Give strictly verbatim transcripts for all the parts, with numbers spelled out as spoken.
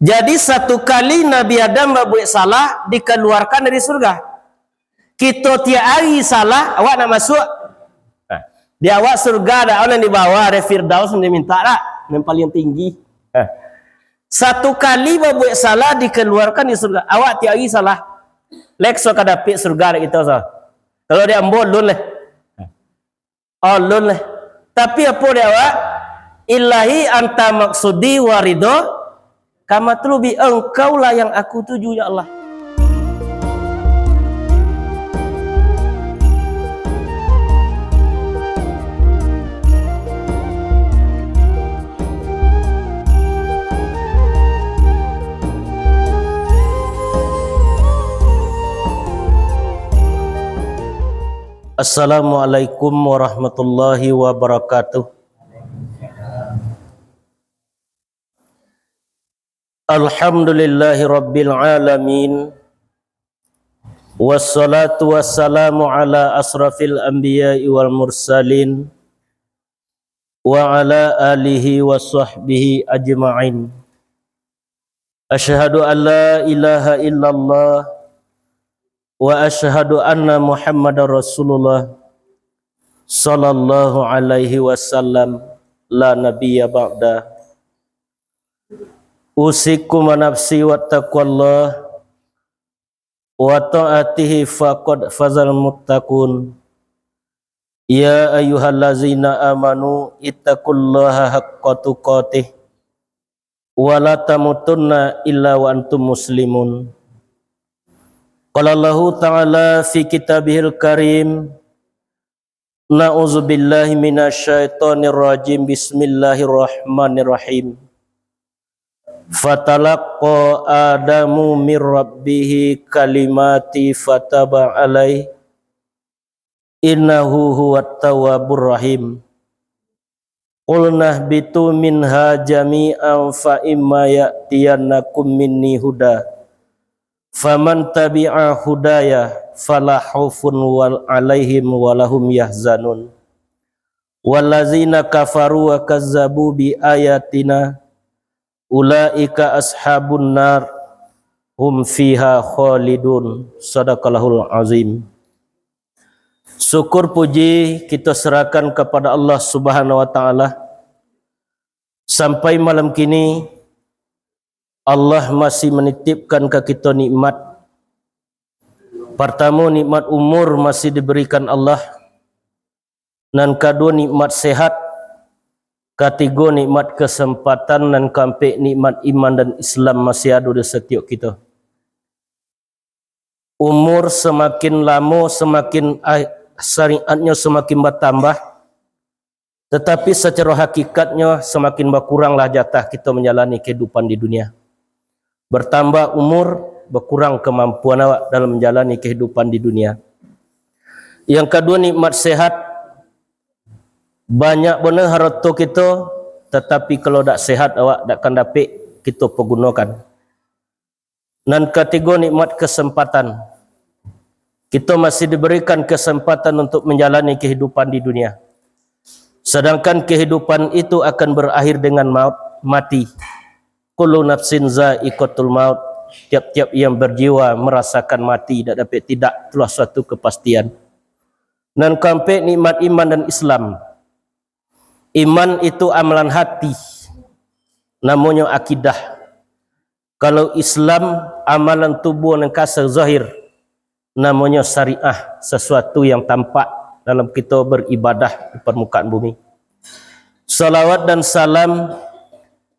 Jadi, satu kali Nabi Adam babuek salah, dikaluarkan dari surga. Kito tiap ari salah, awak nak masuak? Nah, di awak surga dak, awak nan di bawah, ado Firdaus nan diminta dak? Nan paling tinggi. Nah, satu kali babuek salah, dikaluarkan dari surga. Awak tiap ari salah. Lekso ka dapek surga dak kito, so? Kalau di ambo, lun leh. Alun leh. Tapi apo dek awak? Ilahi anta maksudi wa ridho ka matlubi. Engkaulah yang aku tuju, ya Allah. Assalamualaikum warahmatullahi wabarakatuh. Alhamdulillahi rabbil alamin. Wassalatu wassalamu ala asrafil anbiya'i wal mursalin, wa ala alihi wa sahbihi ajma'in. Asyhadu an la ilaha illallah, wa asyhadu anna Muhammadar Rasulullah, sallallahu alaihi wasallam, la nabiyya ba'da. Usikum wa nafsi wa taqwallah, wa ta'atihi faqad fazal muttaqun. Ya ayyuhallazina amanu ittaqullaha haqqa tuqatih, wa la tamutunna illa wa antum muslimun. Qala Allahu ta'ala fi kitabihil karim, na'udzubillahi minasyaitonirrajim, bismillahirrahmanirrahim. Fatalaqqa Adamu mir rabbihi kalimati fataba alaih, innahu huwat tawwabur rahim. Qulnahbitu minha jami'an fa imma ya'tiyannakum minni huda, faman tabi'a hudaya fala khaufun wal alaihim walahum yahzanun. Wallazina kafaru wa kazzabu bi ayatina ulaika ashabun nar, hum fiha khalidun. Sadaqallahul azim. Syukur puji kito serahkan kapada Allah Subhanahu wa Ta'ala. Sampai malam kini, Allah masih manitipkan ka kito nikmat. Partamo, nikmat umur masih diberikan Allah. Nan kaduo, nikmat sehat. Katigo, nikmat kesempatan. Nan kaampek, nikmat iman dan Islam masih ado di satiok kito. Umur samakin lamo, samakin, ah, syariatnyo samakin batambah, tatapi sacaro hakikatnyo samakin bakuranglah jatah kito manjalani kahidupan di dunia. Bertambah umur, bakurang kamampuan awak dalam manjalani kahidupan di dunia. Yang kaduo, nikmat sehat. Banyak bana harato kito, tatapi kalau dak sehat, awak dak akan dapek kito pagunokan. Nan katigo, nikmat kesempatan. Kito masih diberikan kesempatan untuk manjalani kahidupan di dunia. Sadangkan kahidupan itu akan barakhir dengan maut, mati. Kullu nafsin za'iqatul maut. Tiap-tiap yang berjiwa marasakan mati, dak dapek tidak, itulah suatu kepastian. Nan kaampek, nikmat iman dan Islam. Iman itu amalan hati, namonyo akidah. Kalau Islam, amalan tubuah nan kasa, zahir, namonyo syariah, sasuatu yang tampak dalam kito beribadah di parmukaan bumi. Salawat dan salam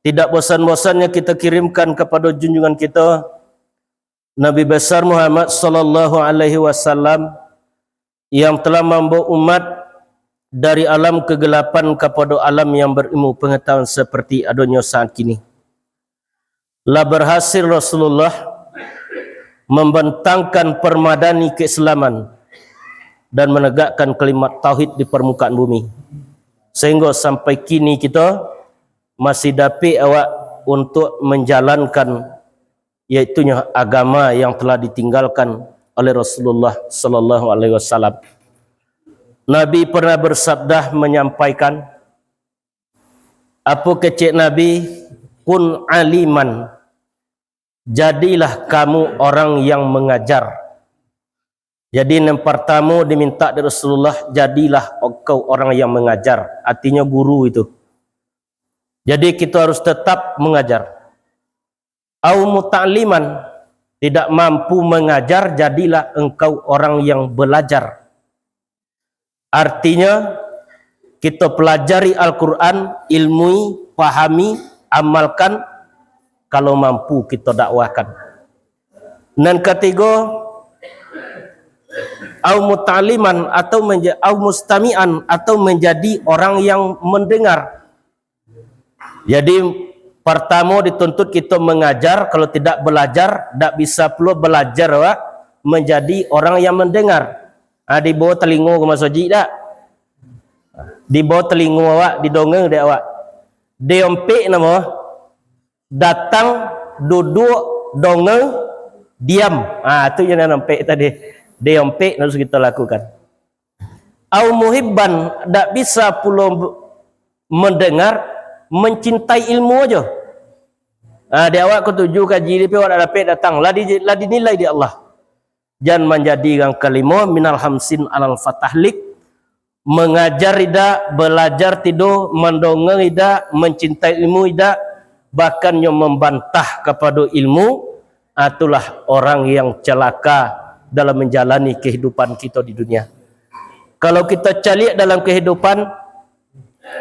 tidak bosan-bosannya kita kirimkan kepada junjungan kita, Nabi Besar Muhammad sallallahu alaihi wasallam, yang telah mambawa umat dari alam kegelapan kapado alam yang berilmu pengetahuan seperti adonyo saat kini. Lah berhasil Rasulullah membentangkan permadani keislaman dan menegakkan kalimat tauhid di permukaan bumi, sehingga sampai kini kita masih dapik awak untuk menjalankan, yaitunyo agama yang telah ditinggalkan oleh Rasulullah sallallahu alaihi wasallam. Nabi pernah bersabda, menyampaikan, apo kecek Nabi, "Kun aliman, jadilah kamu orang yang mengajar. Jadi, yang pertama diminta dari Rasulullah, jadilah engkau orang yang mengajar, artinya guru itu. Jadi, kita harus tetap mengajar. Au muta'liman, tidak mampu mengajar, jadilah engkau orang yang belajar. Artinya, kita pelajari Al-Quran, ilmui, pahami, amalkan, kalau mampu kita dakwahkan. Nan katigo, au muta'liman atau menja-, au mustami'an atau menjadi orang yang mendengar. Jadi, pertamo dituntut kito mangajar, kalau tidak balajar, dak bisa pulo balajar awak manjadi orang yang mandangar. Ha, dibao talingo ka masajik dak? Dibao talingo awak, didongeng dek awak. Diompek namo? Datang, duduak, dongeng, diam. Ha, tu yang diompek tadi. Diompek harus kito lakukan. Au muhibban, dak bisa pulo mandangar, mancintai ilmu ajo. Ha, di awak katuju kaji, tapi awak dak dapek datang, lah di, lah dinilai di Allah. Jan manjadi yang kalimo, minal hamsin alal fatahlik, mangajar idak, balajar tido, mandongeng idak, mancintai ilmu idak, bahkan nyo mambantah kapado ilmu, itulah orang yang calaka dalam manjalani kahidupan kito di dunia. Kalau kito caliak dalam kahidupan,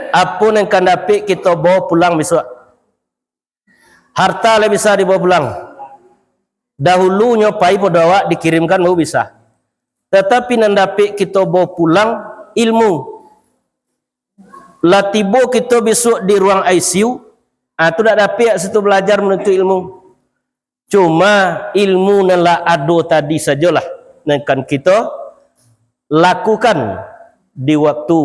apo nan ka dapek kito bao pulang bisuak? Harta lah bisa dibao pulang. Dahulunyo pai pado awak dikirimkan baru bisa. Tatapi nan dapek kito bao pulang ilmu. Lah tibo kito bisuak di ruang I C U, ah, tu dak dapek situ balajar manuntuik ilmu. Cuma ilmu nan lah ado tadi sajolah nan kan kito lakukan di waktu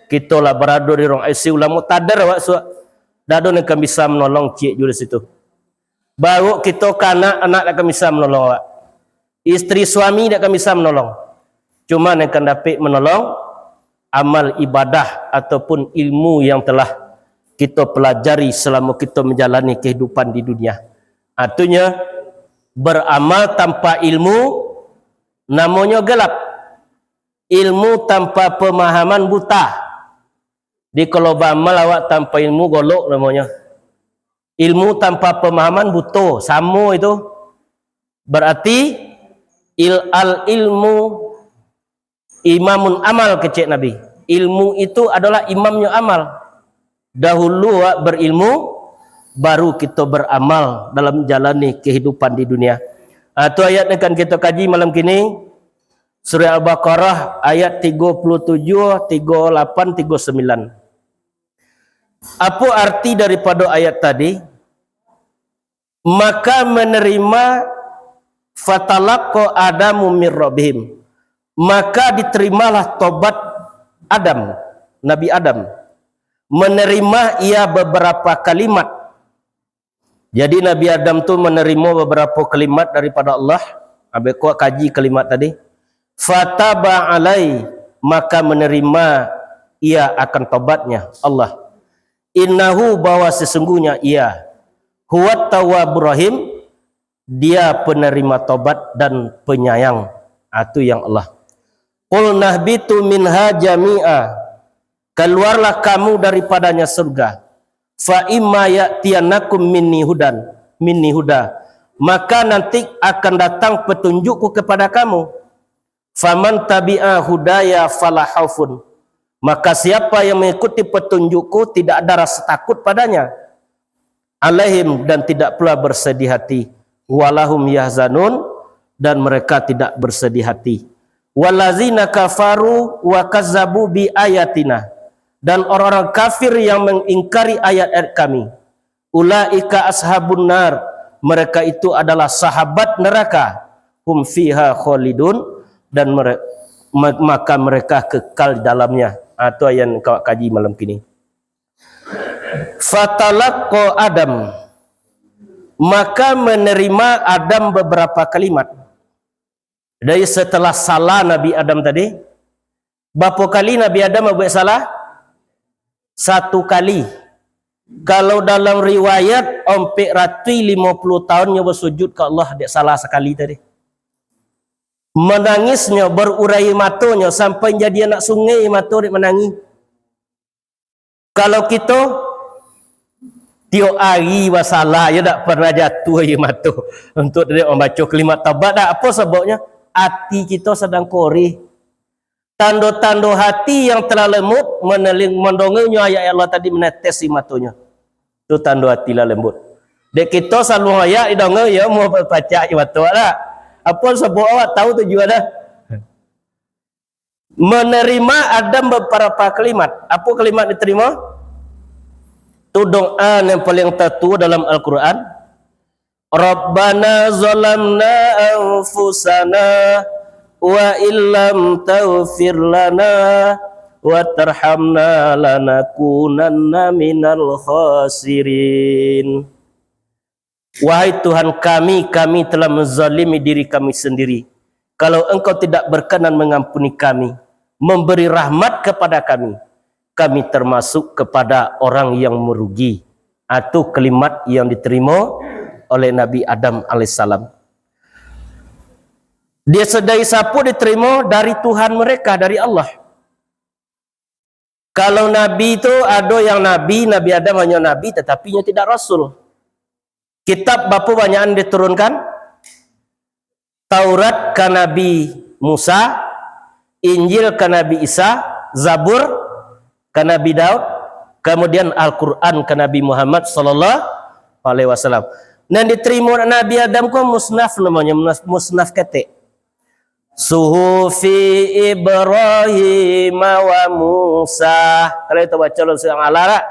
kito lah barado di ruang I C U, lah muktadar awak suak, dak ado nan kan bisa manolong ciek juo di situ. Baru kito ka anak, anak dak kan bisa manolong awak. Isteri suami dak kan bisa manolong. Cuma nan kan dapek manolong amal ibadah ataupun ilmu yang telah kito pelajari salamo kito manjalani kahidupan di dunia. Artinyo, baramal tanpa ilmu namonyo galap. Ilmu tanpa pamahaman buta. Di kalau baamal awak tanpa ilmu, golok namonyo. Ilmu tanpa pamahaman buto, samo itu. Berarti il-, al ilmu imamun amal, kecek Nabi. Ilmu itu adalah imamnyo amal. Dahulu awak berilmu, baru kito beramal dalam jalani kehidupan di dunia. Ah, tu ayat yang akan kito kaji malam kini. Surah Al-Baqarah ayat tigo puluh tujuh, tigo lapan, tigo sembilan. Apo arti daripada ayat tadi? Maka menerima, fatalaqqa Adamu mir rabbihim. Maka diterimalah tobat Adam, Nabi Adam. Menerima ia beberapa kalimat. Jadi Nabi Adam tu menerima beberapa kalimat daripada Allah. Abek kuat kaji kalimat tadi. Fataba alai, maka menerima ia akan tobatnya Allah. Innahu, bahwa sesungguhnya ia, huwat tawwabur rahim, dia penerima tobat dan penyayang. Atu yang Allah. Qul nahbitu minha jami'a. Keluarlah kamu daripadanya surga. Fa imma ya'tiyannakum minni hudan, minni huda. Maka nanti akan datang petunjukku kepada kamu. Faman tabi'a hudaya fala khaufun. Maka siapa yang mengikuti petunjukku, tidak ada rasa takut padanya. Alaihim, dan tidak pula bersedih hati. Walahum yahzanun, dan mereka tidak bersedih hati. Walazina kafaru wa kazzabu bi ayatina. Dan orang-orang kafir yang mengingkari ayat-ayat kami. Ulaika ashabun nar, mereka itu adalah sahabat neraka. Hum fiha khalidun, dan mere-, ma-, maka mereka kekal di dalamnya. Ha, tu yang kawak kaji malam kini. Fatalaqqa Adam, maka menerima Adam beberapa kalimat. Jadi setelah salah Nabi Adam tadi, berapa kali Nabi Adam buat salah? Satu kali. Kalau dalam riwayat, ompek ratuih limo puluah tahun nyo basujud ka Allah, dek salah sakali tadi. Manangisnyo, barurai matonyo, sampai jadi anak sungai mato dek manangih. Kalau kito, tiok ari basalah, yo dak pernah jatuah aia mato. Untuk dek mambaco kalimat taubat, dak apo sababnyo? Ati kito sadang koreh. Tando-tando hati yang telah lembut, meneling-, mandongangnyo ayat Allah tadi, menetes di matonyo. Tu tando hati lah lembut. Dek kito saluang ayat didonga, yo mau pacak di mato dak? Apo sabab awak tahu tujuan dah? Menerima Adam beberapa kalimat. Apo kalimat diterima? Tu doa yang paling tertua dalam Al-Quran. "Rabbana zalamna anfusana wa illam taghfir lana wa tarhamna lanakunanna minal khasirin." Wahai Tuhan kami, kami telah menzalimi diri kami sendiri. Kalau Engkau tidak berkenan mengampuni kami, memberi rahmat kepada kami, kami termasuk kepada orang yang merugi. Itu kalimat yang diterima oleh Nabi Adam alaihissalam. Dia sedai sapu diterima dari Tuhan mereka, dari Allah. Kalau nabi tu, ado yang nabi, Nabi Adam hanyo nabi, tatapi inyo tidak rasul. Kitab bapo banyakan diturunkan? Taurat ka Nabi Musa, Injil ka Nabi Isa, Zabur ka Nabi Daud, kamudian Al-Quran ka Nabi Muhammad sallallahu alaihi wasallam. Nan diterima Nabi Adam ko musnaf namonyo, musnaf, musnaf ketek. Suhufi Ibrahim wa Musa. Kalau kita baca dalam surah Al-Alaq,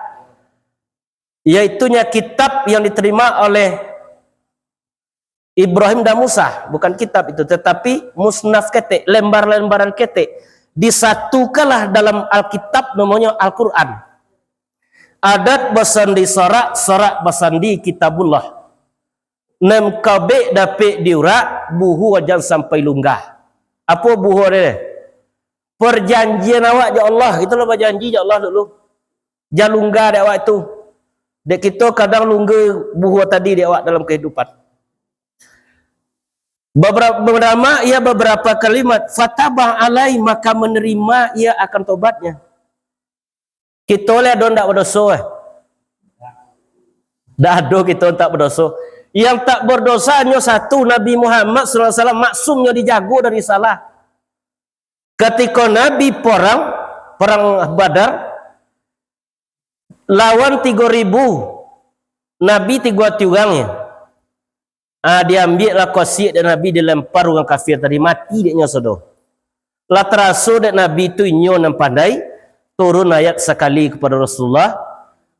yaitunya kitab yang diterima oleh Ibrahim dan Musa, bukan kitab itu, tetapi musnaf ketek, lembar-lembaran ketek. Disatukanlah dalam Alkitab, namanya Al-Quran. Adat basandi sorak, sorak basandi Kitabullah. Nan kabek dapek diurak, buhua jan sampai lunggah. Apo buhua deh? Perjanjian awak jo Allah, kito lah bajanji jo Allah dulu. Jan lunggah dek awak tu. Dek kito kadang lunggah buhua tadi dek awak dalam kehidupan. Bebera-, bernama ia beberapa kalimat, fataba alai, maka menerima ia akan tobatnya. Kito le ado ndak berdoso, eh? Ndak ado kito ndak berdoso. Yang tak berdosa hanyo satu, Nabi Muhammad sallallahu alaihi wasallam, maksumnyo dijago dari salah. Katiko Nabi perang, perang Badar, lawan tigo ribu, Nabi tigo ati urang nyo. Ah, diambiaklah kosik dek Nabi, dilempar urang kafir tadi, mati dek nyo sado. Lah taraso dek Nabi tu inyo nan pandai, turun ayat sakali kepada Rasulullah,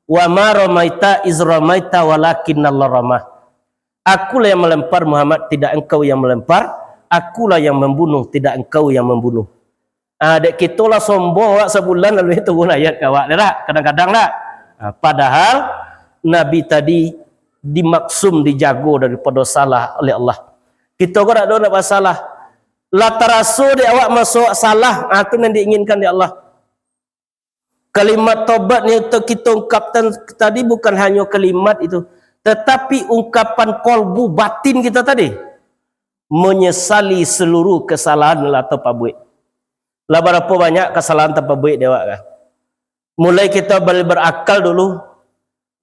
"Wa ma ramaita iz ramaita walakinnallah ramah." Akulah yang melempar, Muhammad, tidak engkau yang melempar. Akulah yang membunuh, tidak engkau yang membunuh. Ah, dek kito lah sombong awak, sabulan lalu turun ayat ka awak, dak? Kadang-kadang dak? Ah, padahal Nabi tadi dimaksum, dijago daripada salah oleh Allah. Kito ko dak ado nak basalah. Lah taraso dek awak masuak salah, ah, tu nan diinginkan dek Allah. Kalimat tobat yang te-, kita ungkapkan tadi bukan hanya kalimat itu, tetapi ungkapan kolbu, batin kita tadi. Menyesali seluruh kesalahan lah tapabuik. Lah barapo banyak kesalahan tapabuik dek awak kah? Mulai kita bali berakal dulu,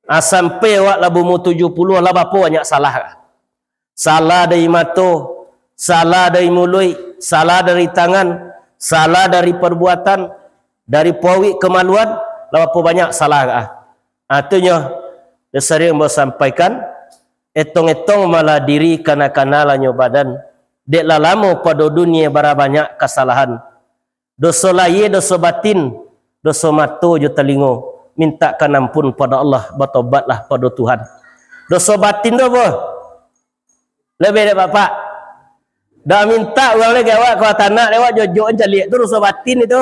ah, sampai awak lah baumur tujuh puluh, lah barapo banyak salah kah? Salah dari mato, salah dari muluik, salah dari tangan, salah dari perbuatan, dari pawik kemaluan, lah barapo banyak salah kah? Ah, tu nyo, dia sering basampaikan, etong-etong malah diri, kana-kana lah nyo badan. Dek lah lamo pado dunia, bara banyak kasalahan. Doso lahia, doso batin, doso mato jo talingo, mintakan ampun pado Allah, batobatlah pado Tuhan. Doso batin tu apo? Lebih dek bapak. Dak mintak urang lai ka awak, ka tanak dek awak, jojok caliak tu doso batin itu.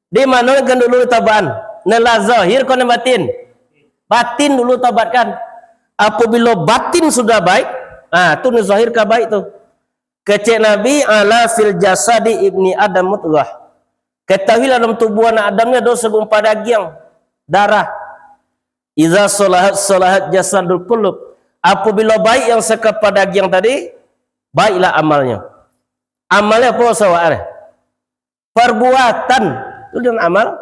Di mano kan dulu tobakan? Nan lah zahir ko nan batin? Batin dulu tobatkan. Apabila batin sudah baik, ah, tu nan zahir ka baik tu. Kecek Nabi, "Ala fil jasadi ibni Adam mudghah." Ketahuilah, dalam tubuh anak Adam ni ado sagumpal dagiang, darah. Iza solahat, solahat jasadul kulub. Apabila baik yang sakapan dagiang tadi, baiklah amalnyo. Amalnyo apo sawak? Perbuatan, itu dengan amal.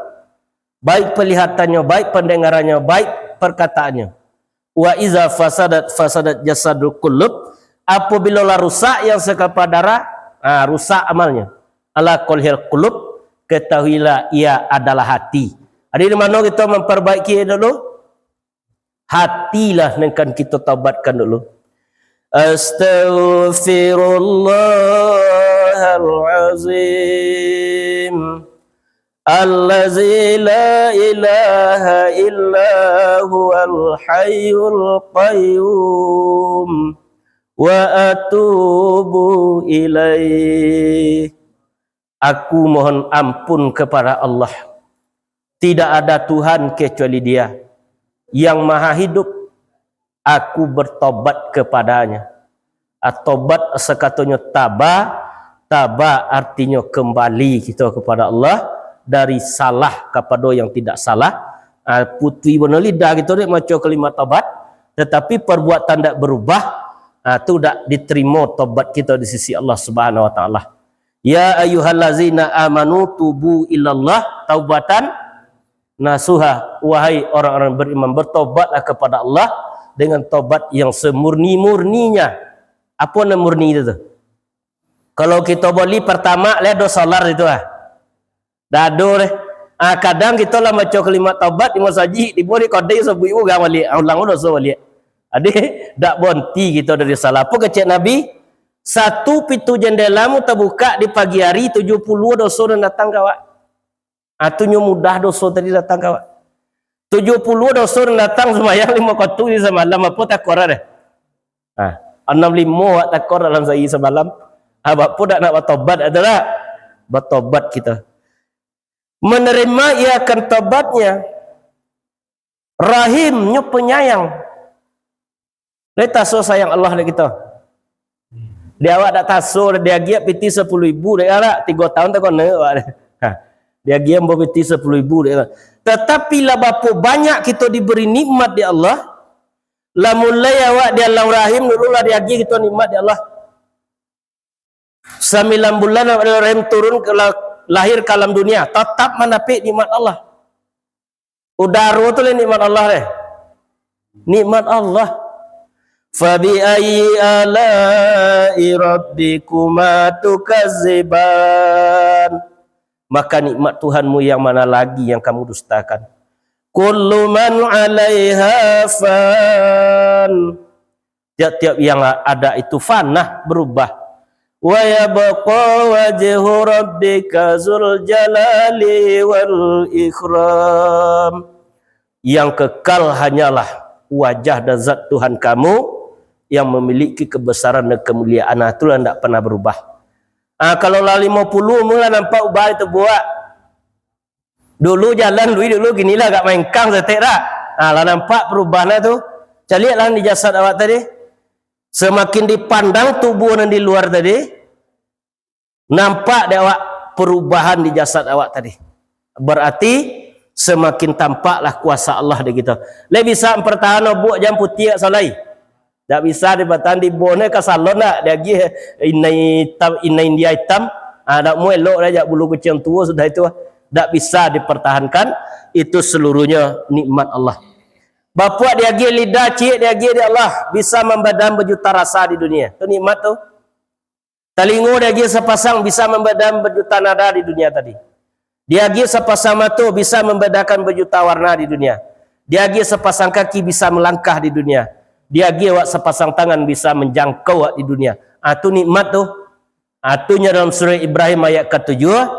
Baik pelihatannyo, baik pandangarannyo, baik perkataannyo. Wa iza fasadat, fasadat jasadul kulub. Apabila lah rusak yang sakapan darah, ha, rusak amalnyo. Ala kolhil kulub, ketahuilah ia adalah hati. Jadi, di mano kito mamparbaiki dulu? Hatilah nan kan kito taubatkan dulu. Astaghfirullahalazim. Allazi la ilaha illa huwal hayyul qayyum. Wa atubu ilaih. Aku mohon ampun kepada Allah. Tidak ada Tuhan kecuali Dia, yang Maha Hidup. Aku bertobat kepada-Nya. Ah, tobat sakatonyo taba, taba artinyo kembali kito kepada Allah dari salah kapado yang tidak salah. Ah, putuih bana lidah kito dek maco kalimat tobat, tetapi perbuatan dak berubah, ah, tu dak diterimo tobat kito di sisi Allah Subhanahu wa Taala. Ya ayyuhallazina amanu tubu ilallah taubatan nasuha. Wahai orang-orang beriman, bertobatlah kepada Allah dengan tobat yang semurni-murninya. Apo nan murni itu tu? Kalau kito boli Pertamax, lah ado solar itu ah. Dak ado deh. Ah, kadang kito lah maco kalimat taubat di masajik, tibo di kodai sabuik urang baliak. Ah, ulang doso baliak. Jadi, dak bonti kito dari salah. Apo kecek Nabi? Satu pintu jendelamu tabukak di pagi hari, tujuh puluah doso nan datang ka awak. Ah, tu nyo mudah doso tadi datang ka awak. Tujuh puluah doso nan datang sumbayang limo wakatu di samalam, apo takor deh? Ah, anam limo awak takor dalam sahari samalam. Ah, bapo dak nak batobat, ado dak? Batobat kito. Menerima ia akan tobatnya. Rahim-Nyo penyayang. Lai taso sayang Allah dek kito. Di awak dak taso, diagiah pitih sapuluah ribu dek awak, tigo tahun takona awak. Ha, diagiah ambo pitih sapuluah ribu dek awak. Tetapi lah bapo banyak kito diberi nikmat dek Allah, lah mulai awak di alam rahim dulu lah diagiah kito nikmat dek Allah. Sambilan bulan awak di alam rahim turun ka la-, lahir ka alam dunia, tatap mandapek nikmat Allah. Udaro tu lah nikmat Allah deh. Nikmat Allah. Fabi ayyi ala'i rabbikuma tukadziban. Maka nikmat Tuhanmu yang mana lagi yang kamu dustakan? Kullu man 'alaiha fan. Tiap-tiap yang ada itu fana, berubah. Wa yabqa wajhu rabbika dzul jalali wal ikram. Yang kekal hanyalah wajah dan zat Tuhan kamu yang memiliki kebesaran dan kemuliaan. Nah, itulah ndak pernah berubah. Ah, kalau lah limo puluah, mula nampak ubah itu buat. Dulu jalan lui dulu, kini lah agak maengkang saketek dak? Ah, lah nampak perubahan tu. Caliaklah di jasad awak tadi. Semakin dipandang tubuh nan di luar tadi, nampak dek awak perubahan di jasad awak tadi. Berarti semakin tampaklah kuasa Allah di kita. Lai bisa mempertahan obuk jam putih kat salai. Dak bisa dipatahan di boh ne ka salon dak, diagiah inai hitam, inai India hitam. Ah, dak mau elok dah jak bulu kuciang tuo sudah itu. Dak bisa dipertahankan, itu seluruhnya nikmat Allah. Bapuak diagiah lidah, ciek diagiah di Allah, bisa mambadam bajuta rasa di dunia. Tu nikmat tu. Talingo diagiah sapasang bisa mambadam bajuta nada di dunia tadi. Diagiah sapasang mato bisa mambadakan bajuta warna di dunia. Diagiah sapasang kaki bisa melangkah di dunia. Diagiah awak sapasang tangan bisa manjangkau awak di dunia. Ah, tu nikmat tu. Ah, tu nyo dalam surah Ibrahim ayat katujuh,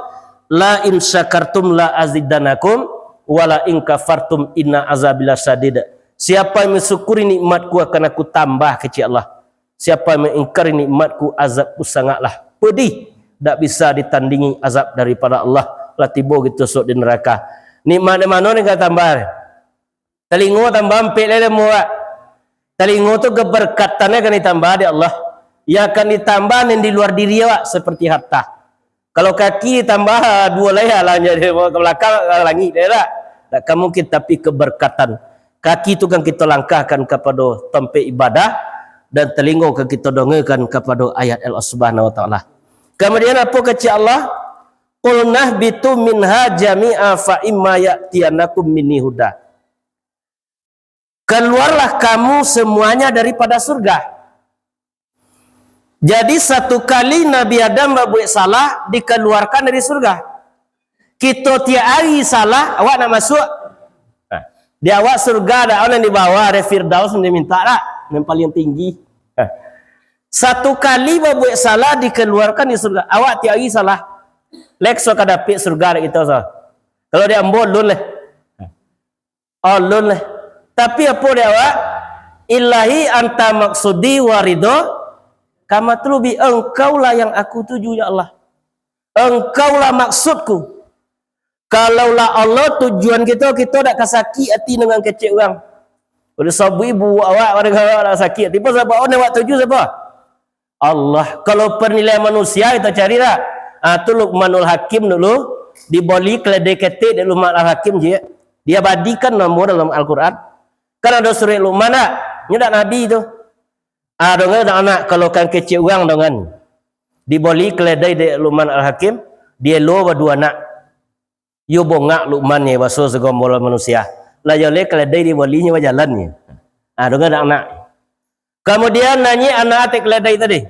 "La in syakartum la azidannakum, wa la in kafartum inna azabi lasyadid." Siapa yang mensyukuri nikmat-Ku akan Aku tambah, kecek Allah. Siapa yang mengingkari nikmat-Ku, azab-Ku sangatlah pedih. Dak bisa ditandingi azab daripada Allah. Lah tibo gitu sok di neraka. Nikmat di mano ni ka tambah? Talingo tambah ampek lai lamo awak. Talingo tu keberkatan kan ditambah dek Allah. Yang akan ditambah nan di luar diri awak seperti harta. Kalau kaki ditambah duo lai lah jadi ke belakang, ka langik dek dak? Dak ka mungkin, tapi keberkatan. Kaki tu kan kito langkahkan kapado tampek ibadah, dan talingo kan kito dangakan kapado ayat Allah Subhanahu wa Taala. Kamudian, apo kecek Allah? "Qulnahbitu minha jami'a fa imma ya'tiyanakum minni huda." Keluarlah kamu semuanya daripada surga. Jadi, satu kali Nabi Adam babuek salah, dikaluarkan dari surga. Kito tiap ari salah, awak nak masuak? Nah, di awak surga dak, nan di bawah, ado Firdaus, nan diminta dak? Nan paling tinggi. Nah, satu kali babuek salah, dikaluarkan di surga. Awak tiap ari salah. Lex ka dapek surga dak kito, so? Kalau di ambo, lun leh. Alun lah. Tapi apo dek awak? "Ilahi anta maksudi wa ridho kamatlubi." Engkaulah yang aku tuju, ya Allah. Engkaulah maksudku. Kalaulah Allah tujuan kito, kito dak ka sakik ati dengan kecek urang. Udah sabu ibu awak, pada awak dak sakik ati. Pasal awak tuju siapa? Allah. Kalau penilaian manusia kita cari dak? Ah, tu Luqmanul Hakim dulu, diboli keledai ketek dek Luqmanul Hakim je. Dia badikan namo dalam Al-Quran. Kan ada surah Luqman dak? Nyo dak nabi tu. Ah, dongan dak anak, kalau kan kecek urang dongan. Diboli keledai dek Luqman Al-Hakim, dia lo badua anak. Yo bongak Luqman ni baso segombolan manusia. Lah yo le keledai dibolinyo bajalan ni. Ah, dongan dak anak. Kamudian nanyik anak atek keledai tadi.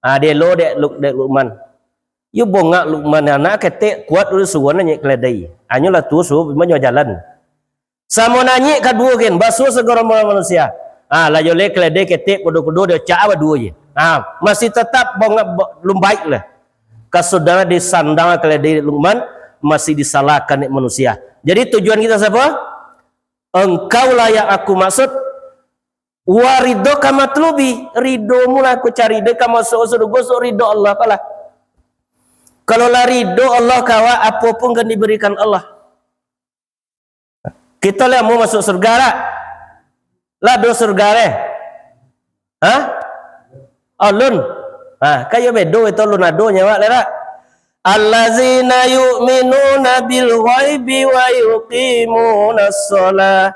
Ah, dielo dek Luk-, dek Luqman. Yo bongak Luqman, anak ketek kuat dulu suruah nanyik keledai. Anyo lah tuo suruah manyo jalan. Samo nanyik kaduo kin, baso segombolan manusia. Ah, lah yo le keledai ketek kudo-kudo dio cak baduo je. Ah, masih tetap bongak bo-, lumbaik lah. Kasudahan disandang keledai Luqman, masih disalahkan dek manusia. Jadi tujuan kita siapa? Engkaulah yang aku maksud. Wa ridho kamatlubi, ridho-Mu lah aku cari, dek ka masuk surga, sok ridho Allah ko lah. Kalau lah ridho Allah ka awak, apo pun kan diberikan Allah. Kito lah mau masuk surga dak? Lah ado surga leh? Hah? Alun. Ha, kayo bedo itu alun ado nyawa lah dak? "Allazina yu'minuna bil ghaibi wa yuqimunas shalah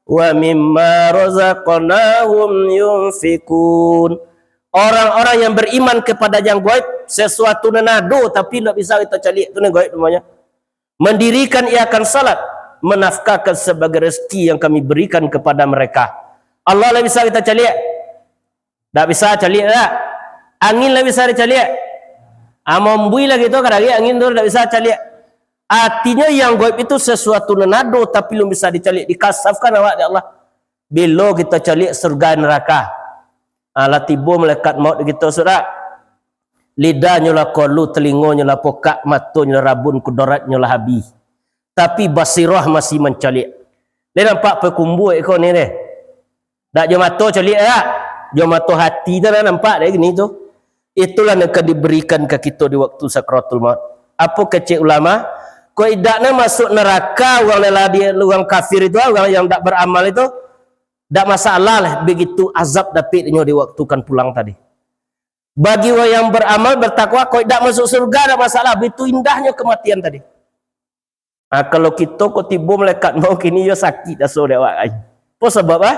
wa mimma razaqnahum yunfikun." Orang-orang yang beriman kepada yang gaib, sesuatu nan ado tapi ndak bisa kita caliak, tu nan gaib namanya. Mendirikan ia akan salat, menafkahkan sebagai rezeki yang Kami berikan kepada mereka. Allah lah bisa kita caliak? Dak bisa caliak dak? Angin lah bisa dicaliak? Ah, mambuih lah gitu, kadari angin tu dak bisa caliak. Artinyo yang gaib itu sesuatu nan ado tapi alun bisa dicaliak, dikasafkan awak dek Allah. Bilo kita caliak surga neraka? Ah, lah tibo malaikat maut di kita, sudah. Lidahnyo lah kolu, telingonyo lah pokak, matonyo lah rabun, kudoratnyo lah habih. Tapi basirah masih mancaliak. Lai nampak pakumbuak iko ni deh. Dak jo mato caliak dak? Jo mato hati tu lah nampak dek gini tu. Itulah yang akan diberikan ka kito di waktu sakaratul maut. Apo kecek ulama? Kok idaknya masuk neraka orang lelah di orang kafir itu, orang yang dak beramal itu, dak masalah lah begitu azab dapiknyo di waktu kan pulang tadi. Bagi orang yang beramal, bertakwa, kok dak masuk surga, dak masalah. Begitu indahnyo kematian tadi. Ah, kalau kito ko tibo malaikat maut kini, yo sakik raso dek awak ai. Apo sabab ah?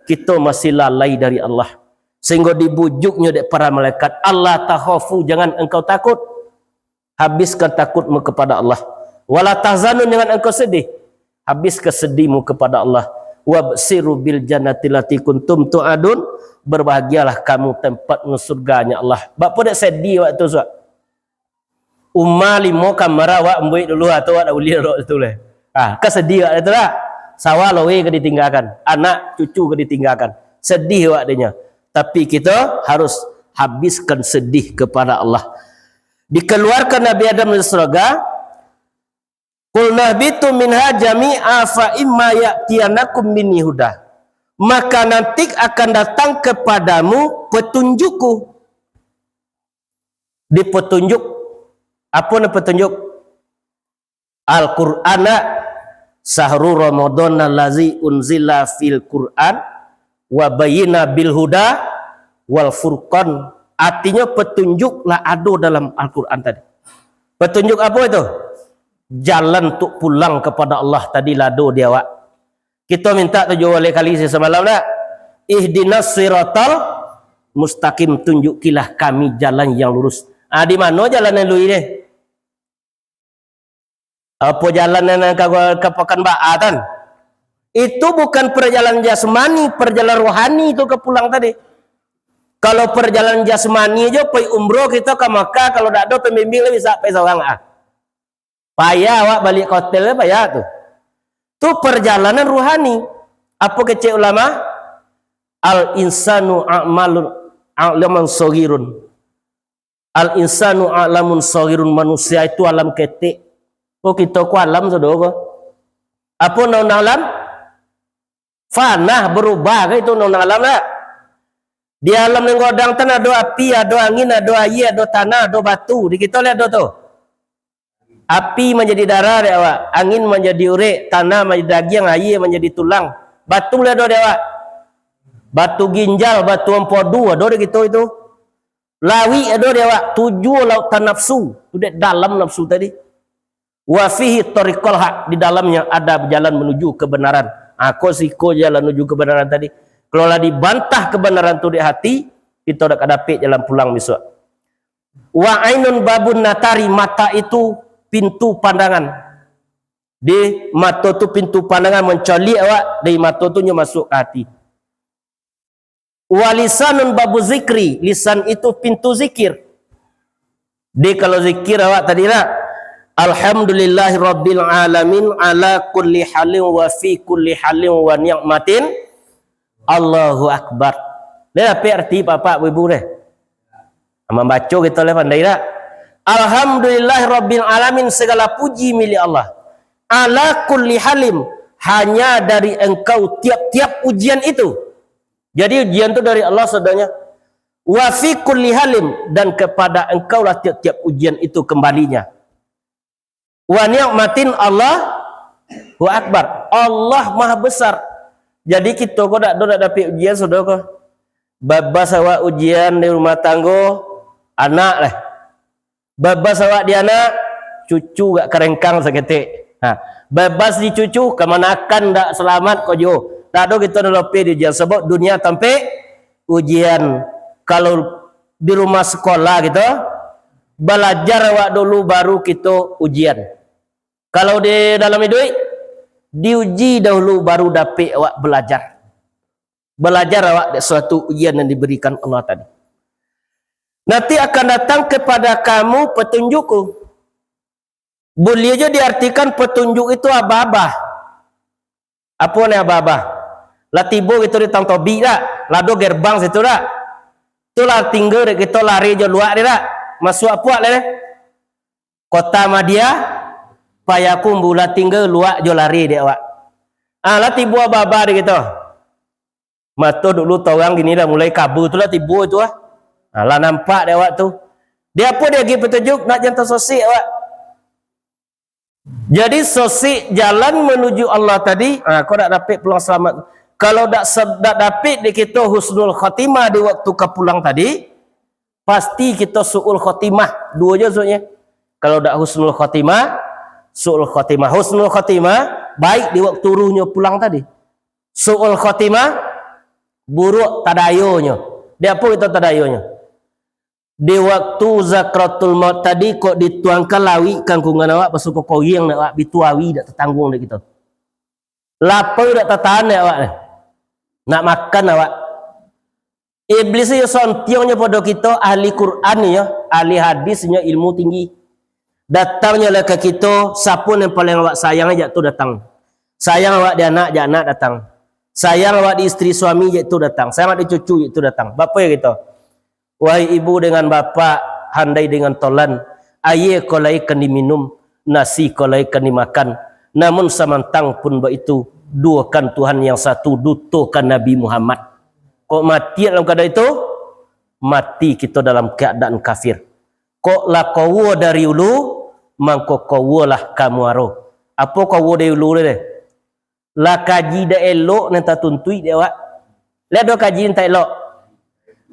Kito masih lalai dari Allah. Sehingga dibujuknyo dek para malaikat, "Allah takhafu, jangan engkau takut. Habiskan takutmu kepada Allah. Wala tahzanun, jangan engkau sedih. Habiskan sedihmu kepada Allah. Wabsyiru bil jannati lati kuntum tu'adun. Berbahagialah kamu tempat surganya Allah." Bapa dek sedih waktu tu, Ustaz? Uma limo kamar awak ambuik dulu, atau awak dak ulih duduk situ leh. Ah, ka sedih awak tu lah. Sawah laweh ka ditinggakan, anak cucu ka ditinggakan. Sedih awak dinyo. Tapi kito harus habiskan sedih kepada Allah. Dikeluarkan Nabi Adam dari surga, "Qulnahbitu minha jami'a fa imma ya'tiyanakum minni huda." Maka nanti akan datang kepadamu petunjukku. Dipetunjuk. Apo nan petunjuk? Al-Qur'an, nak. Syahru Ramadan allazi unzila fil Qur'an wa bayyina bil huda wal furqan. Artinyo, petunjuk lah ado dalam Al-Qur'an tadi. Petunjuk apo itu? Jalan untuk pulang kepada Allah tadi lah ado di awak. Kito minta tujuah baleh kali samalam dak? Ihdinas siratal mustaqim, tunjukilah kami jalan yang lurus. Ah, di mano jalan yang lurus deh? Apo jalan nan ka, ka Pakan Baa tan? Itu bukan perjalanan jasmani, perjalanan rohani tu ka pulang tadi. Kalau perjalanan jasmani jo pai umroh kito ka Makkah, kalau dak ado pembimbing lah bisa pai sorang ah. Payah awak baliak ka hotel, payah tu. Tu perjalanan ruhani. Apo kecek ulama? Al insanu a'malun a'laman sorirun. Al insanu a'lamun sorirun, manusia itu alam ketek. Oh, kito ko alam sudah ko. Apo undang-undang alam? Fanah, berubah ka itu undang-undang alam dak? Di alam nan godang tan ado api, ado angin, ado aia, ado tanah, ado batu. Di kito lai ado tu. Api manjadi darah dek awak, angin manjadi urek, tanah manjadi dagiang, aia manjadi tulang. Batu lai ado dek awak. Batu ginjal, batu ampodu ado dek kito itu. Lauik ado dek awak, tujuah lautan nafsu. Tu dek dalam nafsu tadi. Wa fihi thariqul haq, di dalamnya ada jalan menuju kebenaran. Ha, ko siko jalan menuju kebenaran tadi. Kalau lah dibantah kebenaran tu dek hati, kito dak ka dapek jalan pulang bisuak. Wa ainun babun natari, mata itu pintu pandangan. Di mato tu pintu pandangan, mancaliak awak dari mato tu nyo masuk ka hati. Wa lisanun babu zikri, lisan itu pintu zikir. Di kalau zikir awak tadi lah, Alhamdulillahirabbil alamin ala kulli halin wa fi kulli halin wa ni'matin. Allahu Akbar. Dah dapek arti bapak ibu deh? Mambaco kito lah pandai dak? Alhamdulillahirabbil alamin, segala puji milik Allah. Ala kulli halim, hanya dari Engkau tiap-tiap ujian itu. Jadi ujian tu dari Allah sadonyo. Wa fi kulli halim, dan kepada Engkaulah tiap-tiap ujian itu kembalinya. Wa ni'matin Allahu Akbar. Allah Maha Besar. Jadi kito ko dak do dak dapek ujian sudah ko. Babas awak ujian di rumah tanggo, anak lah. Babas awak di anak, cucu gak karengkang saketek. Ha. Babas di cucu, kamanakan dak selamat ko jo. Dak do kito dak lopeh di ujian. Sebab dunia tampek ujian. Kalau di rumah sekolah kito, balajar awak dulu baru kito ujian. Kalau di dalam iduik, diuji dahulu baru dapek awak balajar. Balajar awak dek suatu ujian yang diberikan Allah tadi. Nanti akan datang kepada kamu petunjukku. Buliah jo diartikan petunjuk itu abah-abah. Apo ni abah-abah? Lah tibo kito di Tang Tobi dak? Lah ado gerbang situ dak? Tu lah tingga dek kito lari jo luak dek dak? Masuak puak lai deh. Kota Madia, Payakumbuh lah tingga luak jo lari dek awak. Ah, lah tibo abah-abah dek kito. Mato dulu torang gini lah mulai kaba tu lah tibo tu ah. Ah, lah nampak dek awak tu. Di apo diagiah petunjuk, nak jan tasosik awak. Jadi sosik jalan menuju Allah tadi, ah, kau dak dapek pulang selamat. Kalau dak se-, dak dapek di kito husnul khotimah di waktu ka pulang tadi, pasti kito su'ul khotimah. Duo jo maksudnyo. Kalau dak husnul khotimah, su'ul khotimah. Husnul khotimah, baik di waktu ruhnyo pulang tadi. Su'ul khotimah, buruak tadayonyo. Di apo kito tadayonyo? Di waktu zakratul maut tadi, kok dituangkan lawik kangkungan awak, basuko koriang dek awak, bituawi dak tatangguang dek kito. Lapa dak tatahan dek awak ni. Nak makan awak. Iblis iyo sontiangnyo pado kito, ahli Quran iyo, ahli hadis inyo, ilmu tinggi. Datangnyo lah ka kito, sapo nan paling awak sayang, jak tu datang. Sayang awak di anak, jak anak datang. Sayang awak di isteri suami, jak tu datang. Sayang awak di cucu, jak tu datang. Bapo yo kito? Wahai ibu dengan bapak, handai dengan tolan, aia ko lai kan diminum, nasi ko lai kan dimakan. Namun samantang pun baitu, duokan Tuhan yang satu, dutokan Nabi Muhammad. Kok mati dalam keadaan itu? Mati kito dalam keadaan kafir. Kok lah kawa dari ulu, mangko kawalah ka muaro. Apo kawa dari ulu tu deh? Lah kaji dak elok nan tatuntuik dek awak. Lah ado kaji nan tak elok.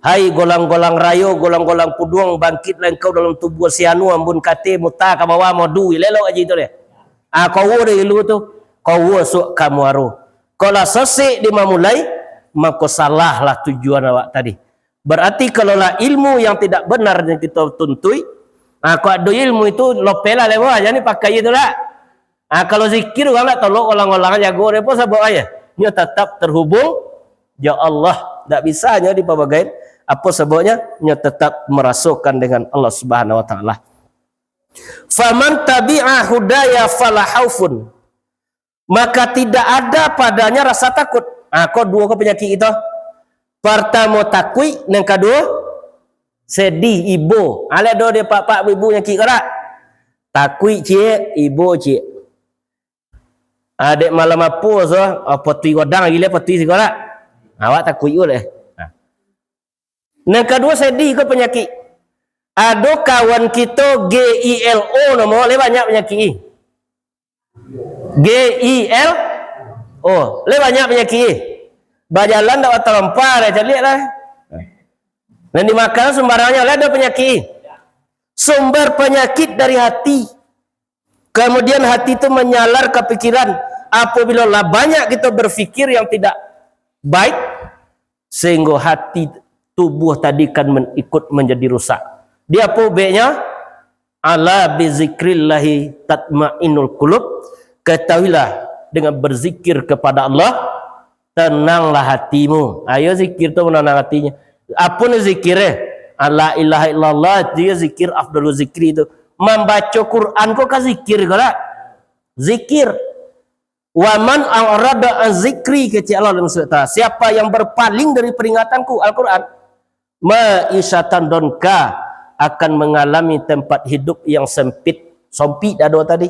Hai golang-golang rayo, golang-golang puduang, bangkitlah engkau dalam tubuah si anu, ambun kate, muta ka bawah, modu. Lah elok kaji tu deh. Ah, kawa dari ulu tu, kawa suak ka muaro. Kalau sasek di mamulai, mako salahlah tujuan awak tadi. Berarti, kalau lah ilmu yang tidak benar yang kita tuntuik, ha, kok ado ilmu itu, lopehlah lewa, jan dipakai itu lah. Ha, kalau zikir, urang nak tolok ulang-ulang, jago, apo sabab aja? Nyo tetap terhubung jo Allah. Ndak bisa nyo dipabagai. Apo sababnya? Nyo tetap merasokan dengan Allah Subhanahu Wa Taala. "Faman tabi'a hudaya fala khaufun." Maka tidak ada padanya rasa takut. Ha, ko duo ko panyakik kito. Partamo takuik, nan kaduo sedih, ibo. Alah do dek pak-pak ibu-ibu panyakik ko dak? Takuik ciek, ibo ciek. Ha, dek malam apo so, ha, patui godang gile patui siko dak? Awak takuik juo deh. Ha. Nan kaduo sedih ko panyakik. Ado kawan kito G I L O namo, lai banyak panyakik i. G I L O, lai banyak panyakik i. Bajalan dak batalompa dah, caliak lah. Nan dimakan sumbarangnyo, lai ado panyakik i. Sumber panyakik dari hati. Kemudian hati tu manyalar ka pikiran. Apabila lah banyak kito berpikir yang tidak baik, sehingga hati, tubuh tadi kan men-, ikut menjadi rusak. Di apo ubeknyo? "Ala bizikrillahi tatmainnul qulub." Ketahuilah, dengan berzikir kepada Allah, tenanglah hatimu. Ayo zikir tu menenang hatinya. Apo ni zikir eh? La ilaha illallah, itu yo zikir afdalu zikri tu. Mambaco Quran ko ka zikir ko dak? Zikir. "Wa man a'rada an zikri," kecek Allah dalam surat Taha. Siapa yang berpaling dari peringatanku, Al-Quran, "ma'isyatan donka," akan mengalami tempat hidup yang sempit, sompik dado tadi.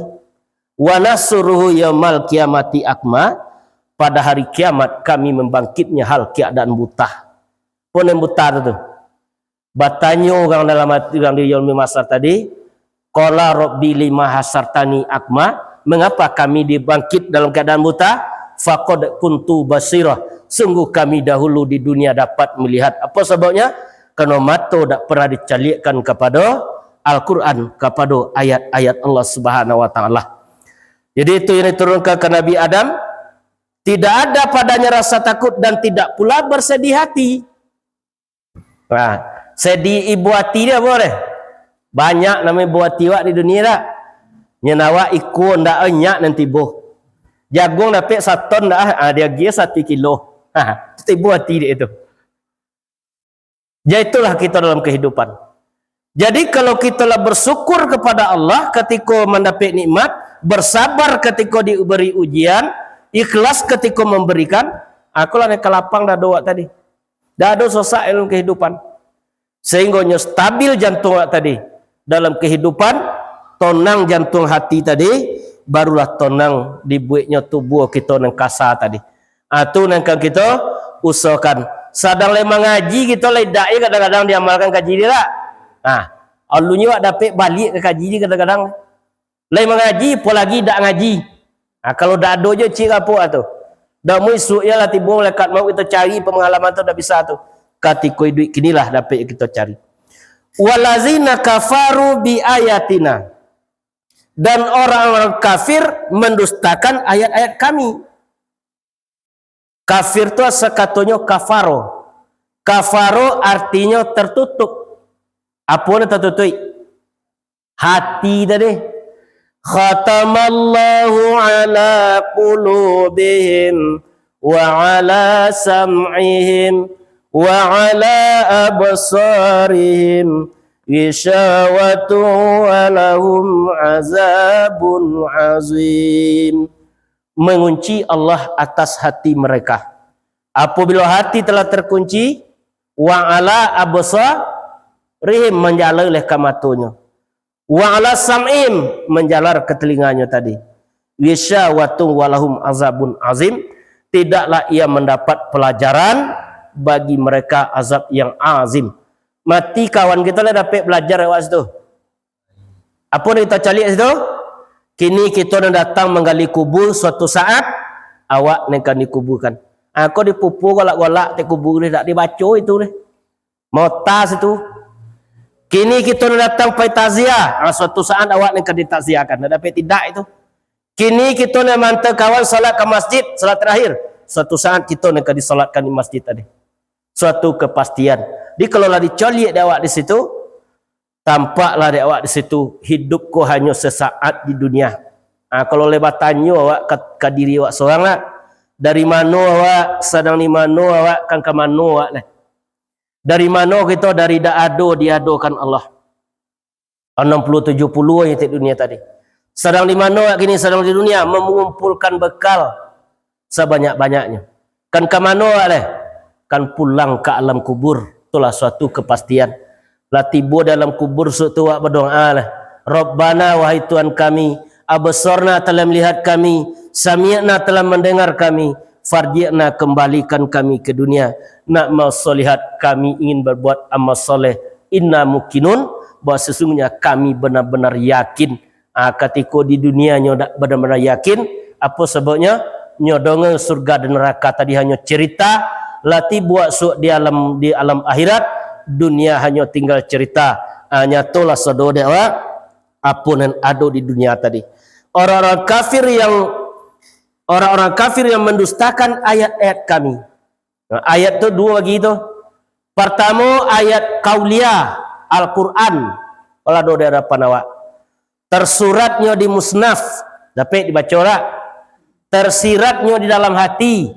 "Wa nahsyuruhu yaumal qiyamati a'ma," pada hari kiamat kami membangkitnya hal keadaan buta. Pun yang buta tu, tu. Batanyo urang dalam ati urang di yaumil mahsyar tadi, "Qala Rabbi lima hasyartani a'ma," mengapa kami dibangkit dalam keadaan buta? "Faqad kuntu basira," sungguh kami dahulu di dunia dapat melihat. Apa sababnya? Karena mato dak pernah dicaliakkan kepada Al-Quran, kepada ayat-ayat Allah Subhanahu Wa Taala. Jadi itu yang diturunkan ke Nabi Adam, tidak ada padanya rasa takut dan tidak pula bersedih hati. Nah, sedi ibo ati dia apo deh? Banyak namo ibo ati wak di dunia dak? Nyan awak iko ndak nyak nan tibo. Jaguang dapek saton dak ah, ah, dia agiah satu kilo. Ha, tu ibo ati dia tu. Ya itulah kita dalam kehidupan. Jadi kalau kita lah bersyukur kepada Allah ketika mendapat nikmat, bersabar ketika diberi ujian, ikhlas ketika memberikan, aku lah naik ke lapang dah doa tadi. Dah ada sosak dalam kehidupan. Sehingga nyo stabil jantung awak tadi. Dalam kehidupan, tonang jantung hati tadi, barulah tonang dibuatnyo tubuh kita nan kasa tadi. Ah, tu nan kan kita usahakan. Sadang lai mangaji kita lai dak je kadang-kadang diamalkan kaji dia tak? Ah, alunyo awak dapek balik ka kaji dia kadang-kadang. Lai mangaji, apo lagi dak ngaji. Ha, kalau dak ado je cik rapok tu. Dak mau isuak je lah tibo malaikat maut, kita cari pengalaman tu dak bisa tu. Katiko iduik kini lah dapek kita cari. "Walazina kafaru bi ayatina." Dan orang-orang kafir mendustakan ayat-ayat kami. Kafir tu asa katonyo kafaro. Kafaro artinyo tertutup. Apo nan tertutup? Hati tadi. "Khatamallahu ala qulubihim wa ala sam'ihim wa ala absarihim ghishawatun wa lahum azabun azim." Mengunci Allah atas hati mereka. Apabila hati telah terkunci, wa ala absarihim, manjalar leh ka matonyo. Wa ala sam'ihim, manjalar ka telinganyo tadi. Ghishawatun wa lahum azabun azim, tidaklah ia mendapat pelajaran, bagi mereka azab yang azim. Mati kawan kita lah dapek belajar awak situ. Apo nan kita caliak situ? Kini kita nan datang manggali kubur, suatu saat awak nan akan dikuburkan. Ako dipupu golak-golak tek kubur ni, dak dibaco itu ni. Motas itu. Kini kita nan datang pai takziah, ah, suatu saat awak nan akan ditakziahkan. Dak dapek tidak itu. Kini kita nan manta kawan salat ka masjid, salat terakhir. Suatu saat kito nan ka disolatkan di masjid tadi. Suatu kepastian. Jadi, kalau lah dicaliak dek awak di situ, tampaklah dek awak di situ, hidup ko hanyo sesaat di dunia. Ha, kalau lai batanyo awak ka, ka diri awak sorang lah, dari mano awak, sadang di mano awak, kan ka mano awak lah. Dari mano kito? Dari dak ado diadokan Allah. Anam puluah tujuah puluah nyo di dunia tadi. Sadang di mano awak kini? Sadang di dunia, mengumpulkan bekal sabanyak-banyaknyo. Kan ka mano awak leh? Kan pulang ka alam kubur. Itulah suatu kepastian. Lah tibo dalam kubur, suatu awak badoa leh. Rabbana, wahai Tuhan kami, absarna, telah melihat kami, sami'na, telah mendengar kami, farji'na, kembalikan kami ke dunia, na'mal shalihan, kami ingin berbuat amal saleh, inna muqinun, bahwa sesungguhnya kami benar-benar yakin. Ah, katiko di dunia nyo dak benar-benar yakin, apo sababnyo? Nyo donga surga dan neraka tadi hanyo cerita, lah tibo suak di alam, di alam akhirat, dunia hanyo tinggal cerita. Ah, nyatolah sado dek awak, apo nan ado di dunia tadi. Orang-orang kafir yang, orang-orang kafir yang mendustakan ayat-ayat kami. Nah, ayat tu duo bagi tu. Partamo, ayat kauliah, Al-Quran. Kalau ado di hadapan awak. Tersuratnyo di musnaf, dapek dibaco dak? Tersiratnyo di dalam hati.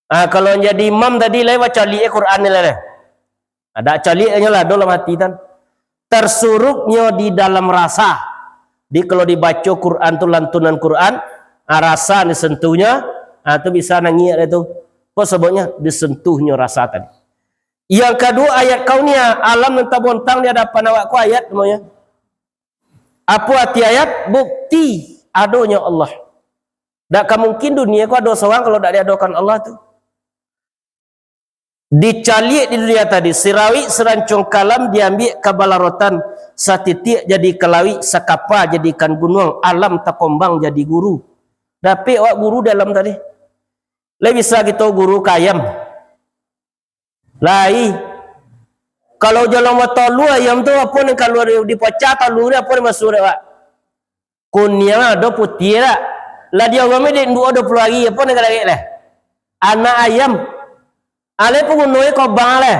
Ah, kalau jadi imam tadi, lai bacaliak Quran ni lah deh. Dak caliaknyo lah, dalam hati tan. Tersuruknyo di dalam rasa. Jadi, kalau dibaco Quran tu, lantunan Quran, ah, rasa disentuhnyo, ah, tu bisa nangih deh tu. Apo sababnyo? Disentuhnyo rasa tadi. Yang kaduo, ayat kauniah, alam nan tabontang di hadapan awak ko ayat namonyo. Apo arti ayat? Bukti adonyo Allah. Dak ka mungkin dunia ko ado sorang kalau dak diadokan Allah tu. Dicaliak di dunia tadi, sirawik sirancong kalam diambiak kabalarotan, satitiak jadi kalawik, sakapa jadikan gunuang, alam takombang jadi guru. Dapek awak guru dalam tadi. Lai bisa kito guru ka ayam. Lai. Kalau jalong batolu ayam tu, apo nan kalua di, dipacah tolu ni, apo nan masuak dek awak? Kuniang ado, putiah dak? Lah diagami dek induak duo puluah ari, apo nan ka darek leh? Anak ayam. Alai pagunonyo kobang leh.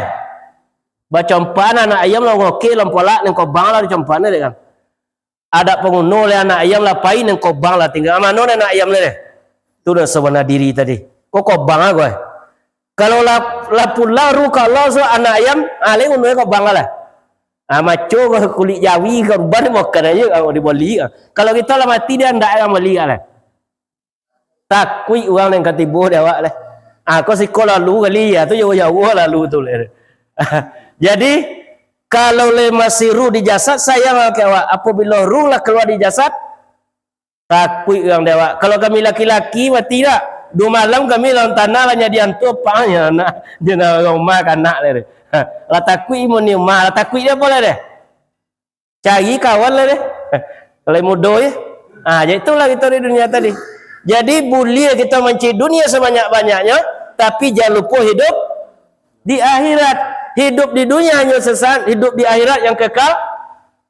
Bacompakan anak ayam lah, ngokek lah, polak nan kobang lah dicompakan dek kan. Adak paguno leh anak ayam lah, pai nan kobang lah tingga. Mano nan anak ayam leh? Tu nan sabana diri tadi. Ko kobang ago eh. Kalau lah, lah pulang ruh ka Allah, so anak ayam, alai guno kobang lah. Ah, maco ko kulik jawi, korban makan aja kalau dibali. Ah. Kalau kito lah mati, dia ndak akan bali lah. Takuik urang nan ka tibo di awak leh. Ah, ko siko lalu kali, ya, tu jauah-jauah lalu tu leh. Jadi, kalau leh masih ruh di jasad, sayang ka awak. Apabila ruh lah kalua di jasad, takuik urang di awak. Kalau kami laki-laki mati dak? Duo malam kami dalam tanah lah jadi antu, apo nyo anak, jo rumah ka anak leh. Ha, lah takuik mun ni rumah, lah takuik dia apo lah deh? Cari kawan lah deh. Kalau mudo je. Ah, jadi itulah kito di dunia tadi. Jadi, buliah kito manci dunia sabanyak-banyaknyo, tapi jan lupo hidup di akhirat. Hidup di dunia hanyo sesaat, hidup di akhirat yang kekal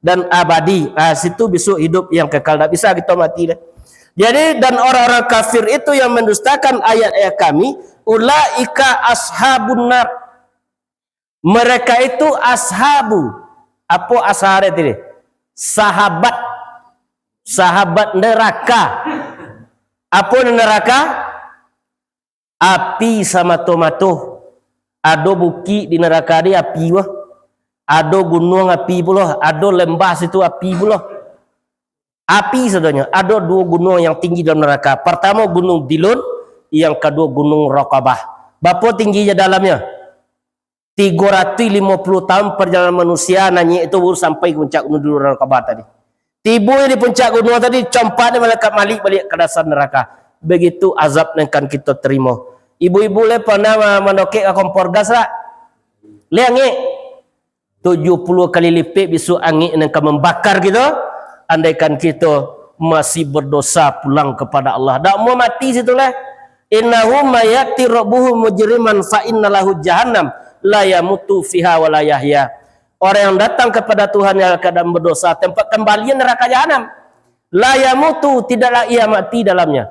dan abadi. Ah, situ bisuak hidup yang kekal, dak bisa kito mati deh. Jadi, dan orang-orang kafir itu yang mendustakan ayat-ayat Kami, ulaika ashabun nar. Mereka itu ashabu. Apo ashab tadi? Sahabat. Sahabat neraka. Apo neraka? Api samato-mato. Ado bukik di neraka di api pulo. Ado gunuang api pulo. Ado lembah situ api pulo. Api sadonyo. Ado duo gunuang yang tinggi dalam neraka. Partamo Gunung Dilun, yang kaduo Gunung Raqabah. Bapo tingginyo dalamnyo? Tigo ratuih limo puluah tahun perjalanan manusia naiak itu baru sampai ke puncak Gunung Raqabah tadi. Tibo di puncak gunung tadi, compak ni malaikat Malik baliak ka dasar neraka. Begitu azab nan akan kito terimo. Ibu-ibu lai pernah ma-, mandokek ka kompor gas tak? Lai angek. Tujuh puluah kali lipek bisuak angek nan ka mambakar kito, andaikan kito masih berdosa pulang kepada Allah. Dak mau mati situ lah. Innahu mayati rabbuhu mujriman fa inna lahu jahannam la yamutu fiha wa la yahya. Orang yang datang kepada Tuhan yang keadaan berdosa, tempat kembali neraka jahanam. La yamutu, tidaklah ia mati dalamnya.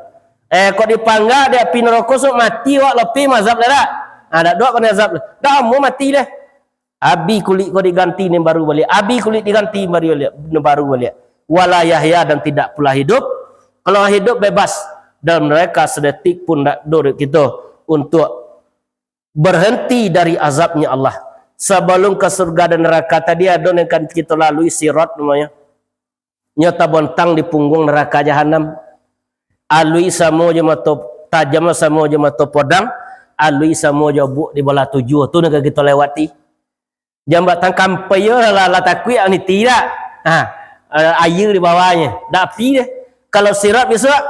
Eh, kok dipangga di api narako, sok mati awak, lapeh mah azab lah dak? Ha, dak doh kena azab lah. Dak amuah mati lah. Abi kulik ko diganti nan baru baliak. Abi kulik diganti baru baliak, nan baru baliak. Wala yahya, dan tidak pula hidup. Kalau hidup bebas, dalam neraka sedetik pun dak ado dek kito untuk berhenti dari azabnya Allah. Sabalum ka surga dan neraka tadi ado nan kan kito lalui, sirat namonyo. Nyo tabontang di pungguang neraka jahanam. Alui samo jo mato tajam, samo jo mato podang, alui samo jo buak di balah tujuah. Tu nan ka kito lewati. Jambatan kampai yo lah, lah, lah takuik niti dak? Ha, eh, aia di bawahnyo. Dak api deh. Kalau sirat bisuak,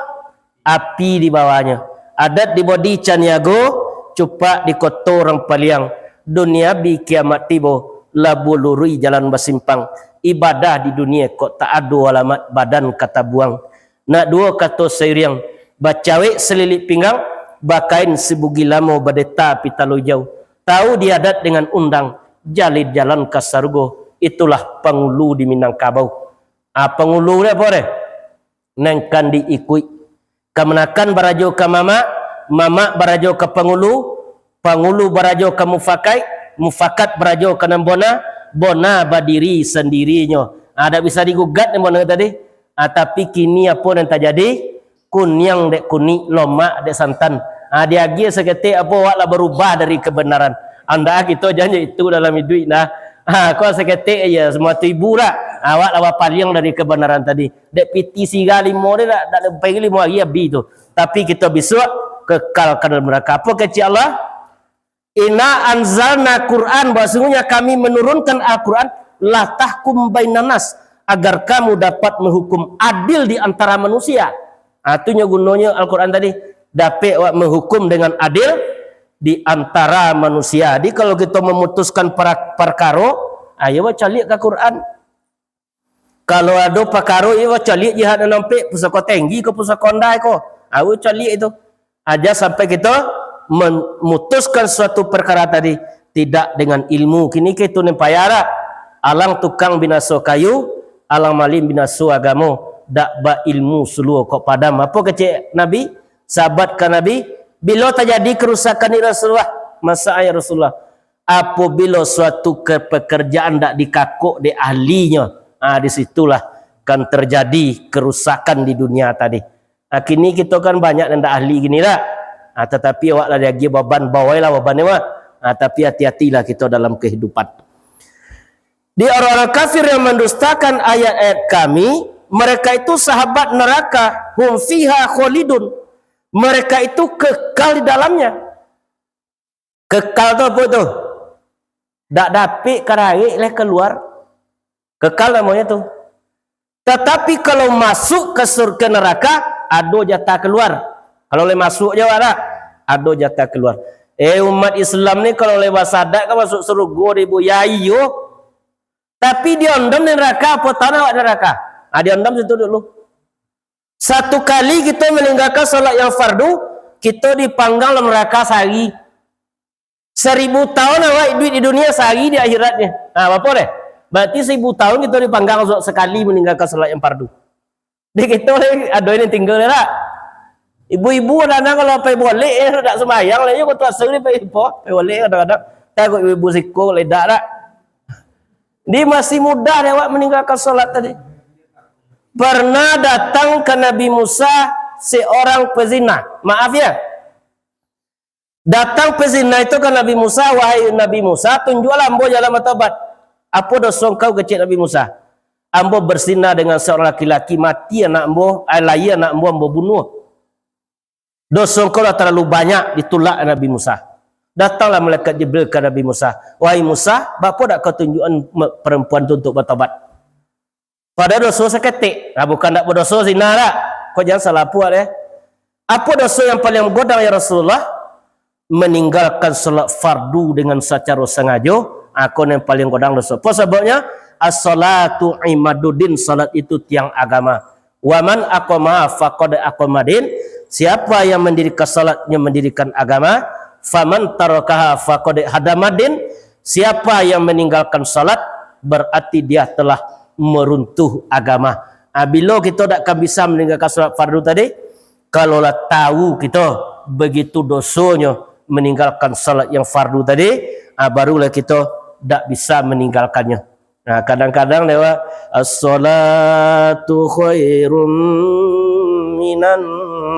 api di bawahnyo. Adat di Bodi Caniago, cupak di Koto Urang Paliang. Dunia bi kiamat tibo, labuah luruih jalan basimpang. Ibadah di dunia kok tak ado alamat, badan ka tabuang. Nak duo kato sairiang, bacawek salilik pinggang, bakain sibugi lamo, badeta pitalo ijau. Tahu di adat dengan undang, jalin jalan ka sarugo, itulah pangulu di Minangkabau. Ah, pangulu ni apo deh? Nan kan diikuik. Kamanakan barajo ka mamak, mamak barajo ka pangulu, pangulu barajo ka mufakaik, mufakat barajo ka nan bona, bona badiri sandirinyo. Ah, dak bisa digugat nan bona tadi. Ah, tapi kini apo nan tajadi? Kuniang dek kunik, lomak dek santan. Ah, diagiah saketek apo, awak lah barubah dari kabanaran. Andak kito jan jo itu dalam iduik nah. Ah, kok saketek aja, semua tu ibu dak? Awak lah bapaliang dari kabanaran tadi. Dek pitih sira limo ni dak, dak sampai limo ari abih tu. Tapi kito bisuak kekal ka dalam neraka. Apo kecek Allah? Inna anzalna Qur'an, bahwasungguhnya Kami menurunkan Al-Qur'an, latahkum bainan nas, agar kamu dapat menghukum adil di antara manusia. Ah, tu nyo gunonyo Al-Qur'an tadi, dapek awak menghukum dengan adil di antara manusia. Jadi kalau kito memutuskan para-, parkaro, ayo bacaliak ka Qur'an. Kalau ado pakaro, iyo caliak jihad nan ampek, pusako tinggi ko, pusako andai ko. Awu caliak itu. Aja sampai kito memutuskan suatu perkara tadi, tidak dengan ilmu. Kini ko itu nan payah dak? Alang tukang binaso kayu, alang malin binaso agamo. Dak bailmu suluah kok padam. Apo kecek Nabi? Sahabat ka Nabi, "Bilo tajadi kerusakan ni Rasulullah?" "Masak ya Rasulullah?" Apabilo suatu ke-, pekerjaan dak dikakok dek ahlinyo, ah, di situlah kan terjadi kerusakan di dunia tadi. Ah, kini kito kan banyak nan dak ahli kini lah. Ah, tatapi awak lah diagiah baban, bawailah baban ni mah. Ah, tapi hati-hatilah kito dalam kehidupan. Di orang-orang kafir yang mendustakan ayat-ayat Kami, mereka itu sahabat neraka, hum fiha khalidun. Mereka itu kekal di dalamnya. Kekal tu apo tu? Dak dapek karaik lai kaluar. Kekal namonyo tu. Tatapi kalau masuk ka sur-, ka naraka, ado jatah kaluar. Kalau lai masuk jo awak dak, ado jatah kaluar. Eh, umat Islam ni kalau lai basadat ka masuk sarugo dek ibu, ya iyo. Tapi diondom di naraka, apo tahan awak di naraka? Ah, diondom situ dulu. Satu kali kito maninggakan salat yang fardu, kito dipanggang dalam naraka sahari. Saribu tahun awak iduik di dunia, sahari di akhiratnyo. Ha, apo deh? Berarti saribu tahun kito dipanggang sa-, sakali maninggakan salat yang fardu. Di kito ni, ado nan tingga dak? Ibu-ibu kadang-kadang kalau pai bolek, eh, dak sumbayang lai, yo, kok tu asa ni pai po, pai bolek kadang-kadang. Takut ibu-ibu siko lai dak, dak? Di masih mudah dek awak maninggakan salat tadi. Pernah datang ka Nabi Musa seorang pezina. Maaf ya. Datang pezina itu ka Nabi Musa, "Wahai Nabi Musa, tunjuaklah ambo jalan batobat." "Apo doso engkau?" kecek Nabi Musa. "Ambo berzina dengan seorang laki-laki, mati anak ambo, eh, lahia anak ambo, ambo bunuah." "Doso engkau lah talalu banyak," ditulak Nabi Musa. Datanglah malaikat Jibril ka Nabi Musa, "Wahai Musa, baapo dak kau tunjuakan me-, perempuan tu untuk batobat?" Padahal doso saketek. Nah, bukan dak badoso zina dak. Kau jangan salah puak deh. Apo doso yang paling godang, ya Rasulullah? Maninggalkan salat fardu dengan sacaro sangajo, ah, ko nan paling godang doso. Apo sababnyo? As-salatu imaduddin, salat itu tiang agama. Wa man aqama faqad aqamaddin, siapa yang mendirikan salat, yang mendirikan agama. Faman tarakaha faqad hadamaddin, siapa yang meninggalkan salat, berarti dia telah meruntuh agama. Ah, bilo kito dak kan bisa maninggalkan salat fardu tadi, Kalau lah tahu kito begitu dosonyo maninggalkan salat yang fardu tadi, ah, barulah kito dak bisa maninggalkannyo. Nah, kadang-kadang dewa, "As-salatu khairum minan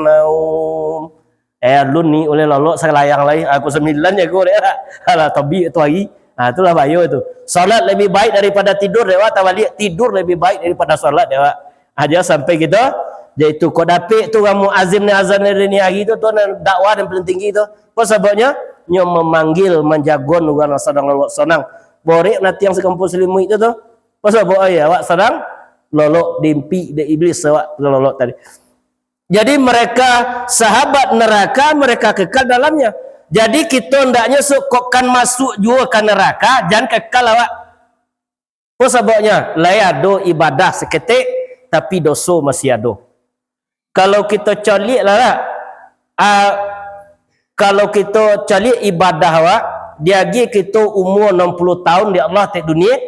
naum." Eh, alun ni uleh lolok salayang lai. Aku sambilan jago dek, alah, tabi tu hari. Ha, itulah bayo tu. Salat lebih baik daripada tidur, dewa, tabaliak, tidur lebih baik daripada salat, dewa. Aja sampai kito, jadi tu kok dapik tu urang muazin ni azan dari ni hari tu, tu nan dakwah nan paling tinggi tu. Apa sababnyo? Nyo mamanggil, manjagon urang nan sadang lolok sonang. Borek natiang sakampung salimuik tu tu. Apa sabab? Oh ya, awak sadang lolok diimpik dek iblis awak lolok tadi. Jadi mereka sahabat neraka, mereka kekal dalamnya. Jadi kito hendaknyo sok kok kan masuk juo ka neraka, jan kekal awak. Apo sababnyo? Lai ado ibadah saketek, tapi doso masih ado. Kalau kito caliak lah, lah. Ah, kalau kito caliak ibadah awak, diagiah kito umur enam puluh tahun di Allah tek dunia,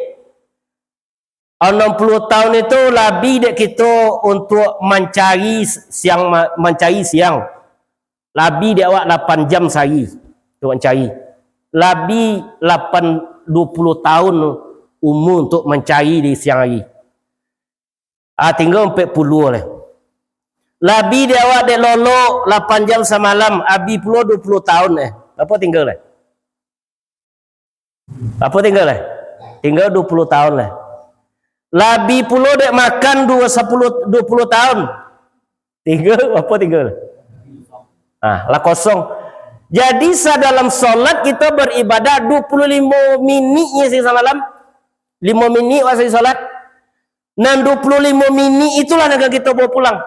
enam puluh tahun itu labiah dek kito untuk mancari siang, ma-, mancari siang. Labiah dek awak lapan jam sahari untuk mancari. Labiah lapan, dua puluh tahun umur untuk mancari di siang hari. Ah, tinggal ampek puluah lah. Labiah dek awak dek lolok lapan jam samalam, abih pulo dua puluah tahun eh. Apo tinggal lah? Apo tinggal lah? Tinggal dua puluah tahun lah. Labiah pulo dek makan dua, sapuluh, dua puluah tahun. Tinggal, apo tinggal? Ah, lah kosong. Jadi, sadalam solat kito baribadah dua puluah limo miniknyo sahari samalam. Limo minik wak sahari solat. Nan dua puluah limo minik itulah nan ka kito bawa pulang.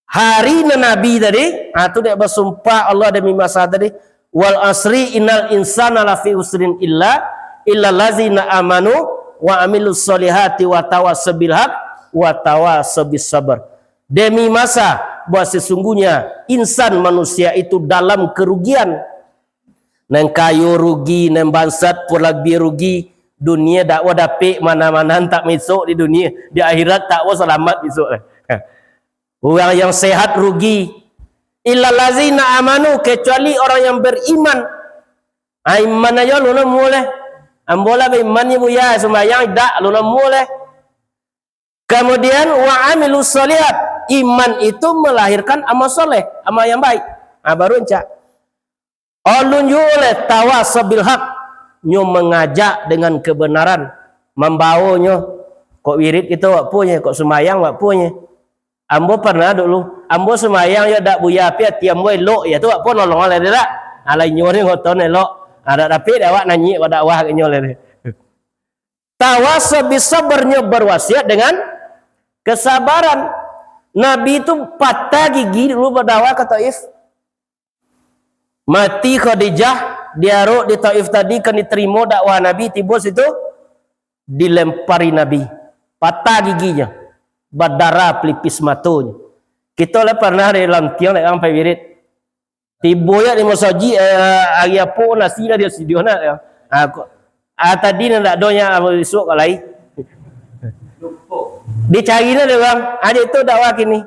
Hari nan abih tadi, ha, tu dek basumpah Allah demi masa tadi, "Wal asri innal insana lafi usrin illa, illa lazina amanu wa amilus solihati wa tawasaw bil haq wa tawasaw bis sabar." Demi masa, bahwa sesungguhnya insan manusia itu dalam kerugian. Nan kayo rugi, nan bansat pun labiah rugi. Dunia dak wo dapek, mana-mana tak misok di dunia. Di akhirat tak wo salamat misok. Urang yang sehat rugi. Illal lazina amanu, kecuali orang yang beriman. Ah, iman ajo alun namuah leh. Ambo lah baiman ni, Buya, sumbayang dak, alun namuah leh. Kemudian, wa amilus solihat. Iman itu melahirkan amal soleh, amal yang baik. Ah, baru encak. Alun juo leh tawasaw bil haq, nyo mangajak dengan kebenaran, mambawonyo, kok wirid kito wak punyo, kok sumbayang wak punyo. Ambo parnah dulu, ambo sumbayang yo dak, Buya, tapi ati ambo elok, yo tu wak pun nolong lai dak. Alai nyo ni ngoton elok, dak dapek dek awak nanyik badakwah ka nyo lai. Tawasaw bis sabar, nyo berwasiat dengan kesabaran. Nabi tu patah gigi dulu badakwah ka Taif. Mati Khadijah, diarok di Taif tadi, kan diterimo dakwah Nabi, tibo situ, dilempari Nabi. Patah giginyo, badarah pelipis matonyo. Kito lah parnah di lantiang dek sampai wirid. Tibo yo di masajik, eh, ari apo nasi lah disadiakan nak, yo. Ah, ko-, ah, tadi nan dak ado nyo, ah, isuak ko lai. Dicari nyo dek urang. Ah, itu dakwah kini.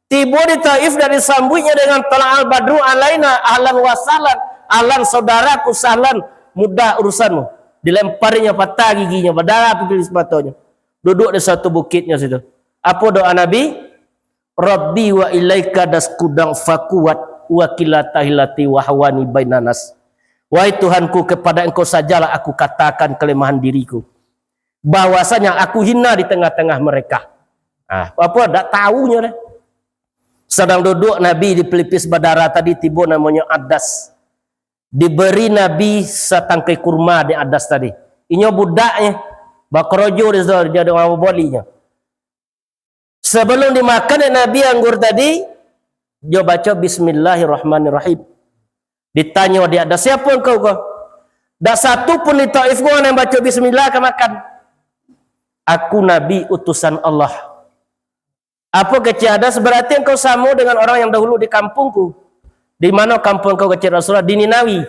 Tibo di Taif, dak disambuiknyo dengan "Tala'al badru alaina, ahlan wa sahlan, ahlan saudaraku, sahlan, mudah urusanmu." Dilemparinyo, patah giginyo, badarah pelipis matonyo. Duduk di satu bukitnyo situ. Apo doa Nabi? "Rabbi wa ilaika asyku da'fa quwwati wa qillata hilati wa hawani bainan nas." Wahai Tuhanku, kepada Engkau sajalah aku katakan kelemahan diriku, bahwasanya aku hina di tengah-tengah mereka. Ah, apo dak tahunyo deh. Sadang duduk Nabi di pelipis badarah tadi, tibo namonyo Adas. Diberi Nabi satangkai kurma dek Adas tadi. Inyo budaknyo, bakarajo di situ, jadi urang balinyo. Sabalum dimakan dek Nabi anggur tadi, jo baco "Bismillahirrahmanirrahim." Ditanyo dek Adas, "Siapo engkau ko?" "Dak satu pun di Taif ko nan baco bismillah ka makan." "Aku Nabi utusan Allah." "Apo," kecek Adas, "berarti engkau samo dengan orang yang dahulu di kampungku." "Di mano kampuang kau?" kecek Rasulullah. "Di Ninawi."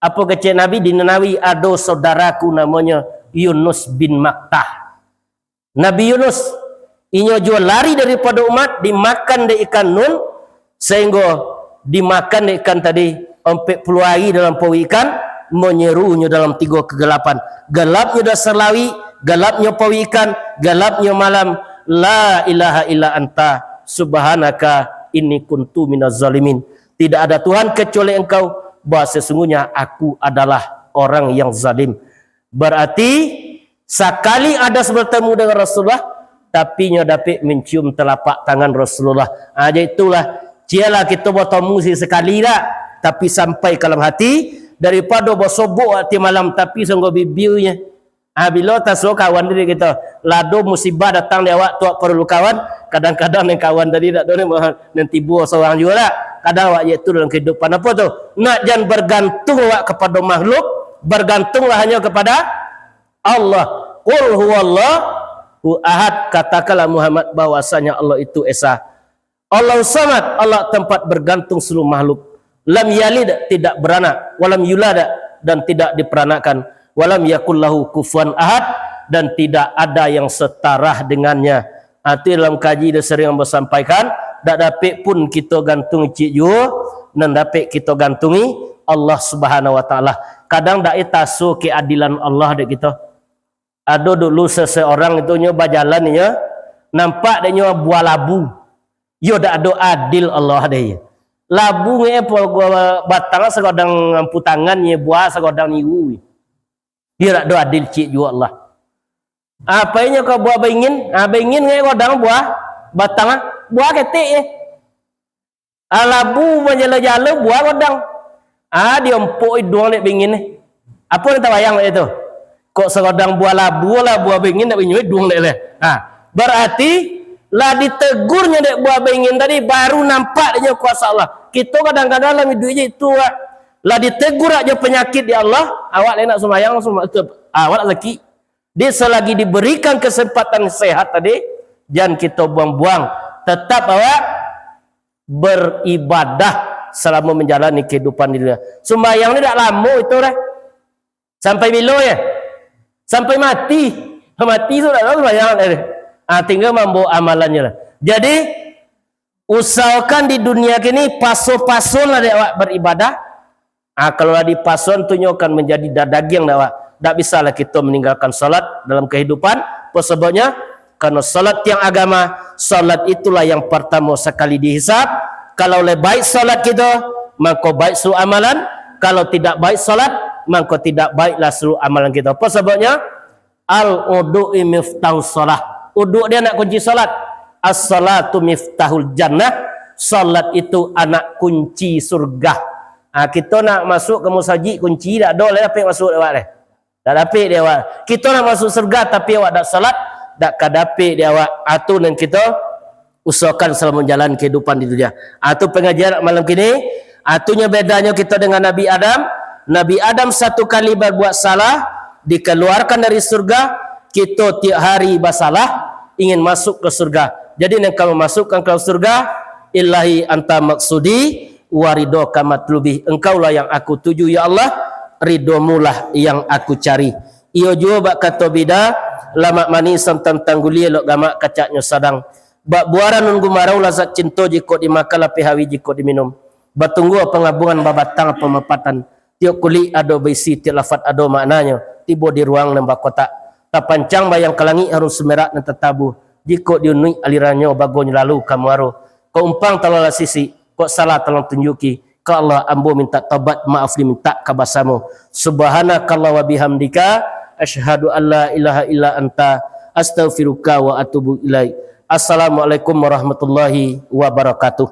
"Apo," kecek Nabi, "di Ninawi ado saudaraku namonyo Yunus bin Matta." Nabi Yunus, inyo juo lari daripado umat, dimakan dek ikan nun, Sahinggo dimakan dek ikan tadi, ompek puluah ari dalam paruik ikan, manyerunyo dalam tigo kagalapan. Galapnyo dasar lauik, galapnyo paruik ikan, galapnyo malam. La ilaha illa anta, subhanaka inni kuntu minaz zalimin. Tidak ada Tuhan kecuali Engkau, bahwa sesungguhnya aku adalah orang yang zalim. Berarti, sakali Adas bertemu dengan Rasulullah, tapi nyo dapek mencium telapak tangan Rasulullah. Ha, jadi itulah, cialah kito bertemu si sakali dak, tapi sampai ka dalam hati, daripado basobok ati malam, tapi sanggo bibirnya. Ha, bilo taso kawan tadi kito, lado musibah datang di awak tu, awak paralu kawan, kadang-kadang nan kawan tadi dak do ni, nan tibo sorang juo lah. Kadang awak je tu dalam kehidupan. Apo tu? Nak jan bergantung awak kepada makhluk, bergantunglah hanya kepada Allah. Qul huwallahu ahad, katakanlah Muhammad bahwasanya Allah itu Esa. Allahu Samad, Allah tempat bergantung seluruh makhluk. Lam yalid, tidak beranak, walam yulad, dan tidak diperanakkan, walam yakul lahu kufuwan ahad, dan tidak ada yang setara dengannya. Ati dalam kaji dia sering ambo sampaikan, dak dapek pun kito gantungi ciek juo, nan dapek kito gantungi Allah Subhanahu wa Taala. Kadang dak taso keadilan Allah dek kito. Ado dulu seseorang itu nyo bajalan nyo, nampak dek nyo buah labu. Yo dak ado adil Allah deh. Labu nge po batang sagodang ampu tangan nye, buah sagodang niwu. Yo dak ado adil ciek juo Allah. Apo inyo ka buah baingin? Ah, baingin nge godang buah batang, ah, buah ketek ye. Ah, labu manjalo-jalo buah godang. Ah, diompok iduang dek baingin ni. Apo nan tabayang dek itu? Kok sagodang buah labu lah, buah baingin dak baingin iduang dek leh. Ah, berarti lah ditegurnyo dek buah baingin tadi, baru nampak dek nyo kuasa Allah. Kito kadang-kadang dalam iduik je itu, Wak. Lah ditegur aja penyakit di Allah, awak lah nak sumbayang, sum-, awak lah sakik. Jadi, selagi diberikan kesempatan sehat tadi, jan kito buang-buang. Tetap awak beribadah selama menjalani kehidupan di dunia. Sumbayang ni dak lamo itu dah. Sampai bilo ya? Sampai mati. Mati tu dak tahu sumbayang dah. Ah, tinggal mambawa amalannya lah. Jadi, usahakan di dunia kini paso-paso lah dek awak beribadah. Ah, kalau lah dipason tu nyo akan menjadi da-, dagiang dak, Wak? Dak bisalah kito meninggalkan salat dalam kehidupan. Apa sababnyo? Karena salat tiang agama, salat itulah yang pertama sekali dihisab. Kalau lah baik salat kito, mangko baik seluruh amalan. Kalau tidak baik salat, mangko tidak baiklah seluruh amalan kito. Apa sababnyo? Al-wudu'u miftahus shalah. Uduk dia nak kunci salat. As-salatu miftahul jannah. Salat itu anak kunci surga. Ha, kito nak masuk ka musajik, kunci dak ado lai dapek masuk dek awak deh. Dak dapek dek awak. Kito nak masuk surga tapi awak dak salat, dak ka dapek dek awak. Ha, tu nan kito usahakan selama jalan kehidupan di dunia. Ah, tu pengajian malam kini. Ah, tu nyo bedanyo kito dengan Nabi Adam. Nabi Adam satu kali berbuat salah, dikeluarkan dari surga. Kito tiap hari basalah, ingin masuk ke surga. Jadi, nan ka mamasukkan ka surga, Ilahi anta maksudi, wa ridhoka matlubi. Engkaulah yang aku tuju, ya Allah, ridhomulah yang aku cari. Iyo juo bak kato bida, lamak manih santan tangguli, elok gamak kacaknyo sadang. Bak buaran nan gumarau, lazat cinto jikok dimakan, lapeh hawi jikok diminum. Batunggu pangabungan, babatang pamapatan. Tiok kulik ado baisi, tiok lafat ado maknanyo. Tibo di ruang nan bakotak, tapancang bayang ka langik, harum sumerak nan tatabuh. Jikok diunuik alirannyo, bagonyo lalu ka muaro. Kok umpang talalu sisik, kok salah talalu tunjuki. Ka Allah ambo mintak taubat, maaf dimintak ka basamo. Subhanakallahumma wa bihamdika, asyhadu an la ilaha illa anta, astaghfiruka wa atubu ilaik. Assalamualaikum warahmatullahi wabarakatuh.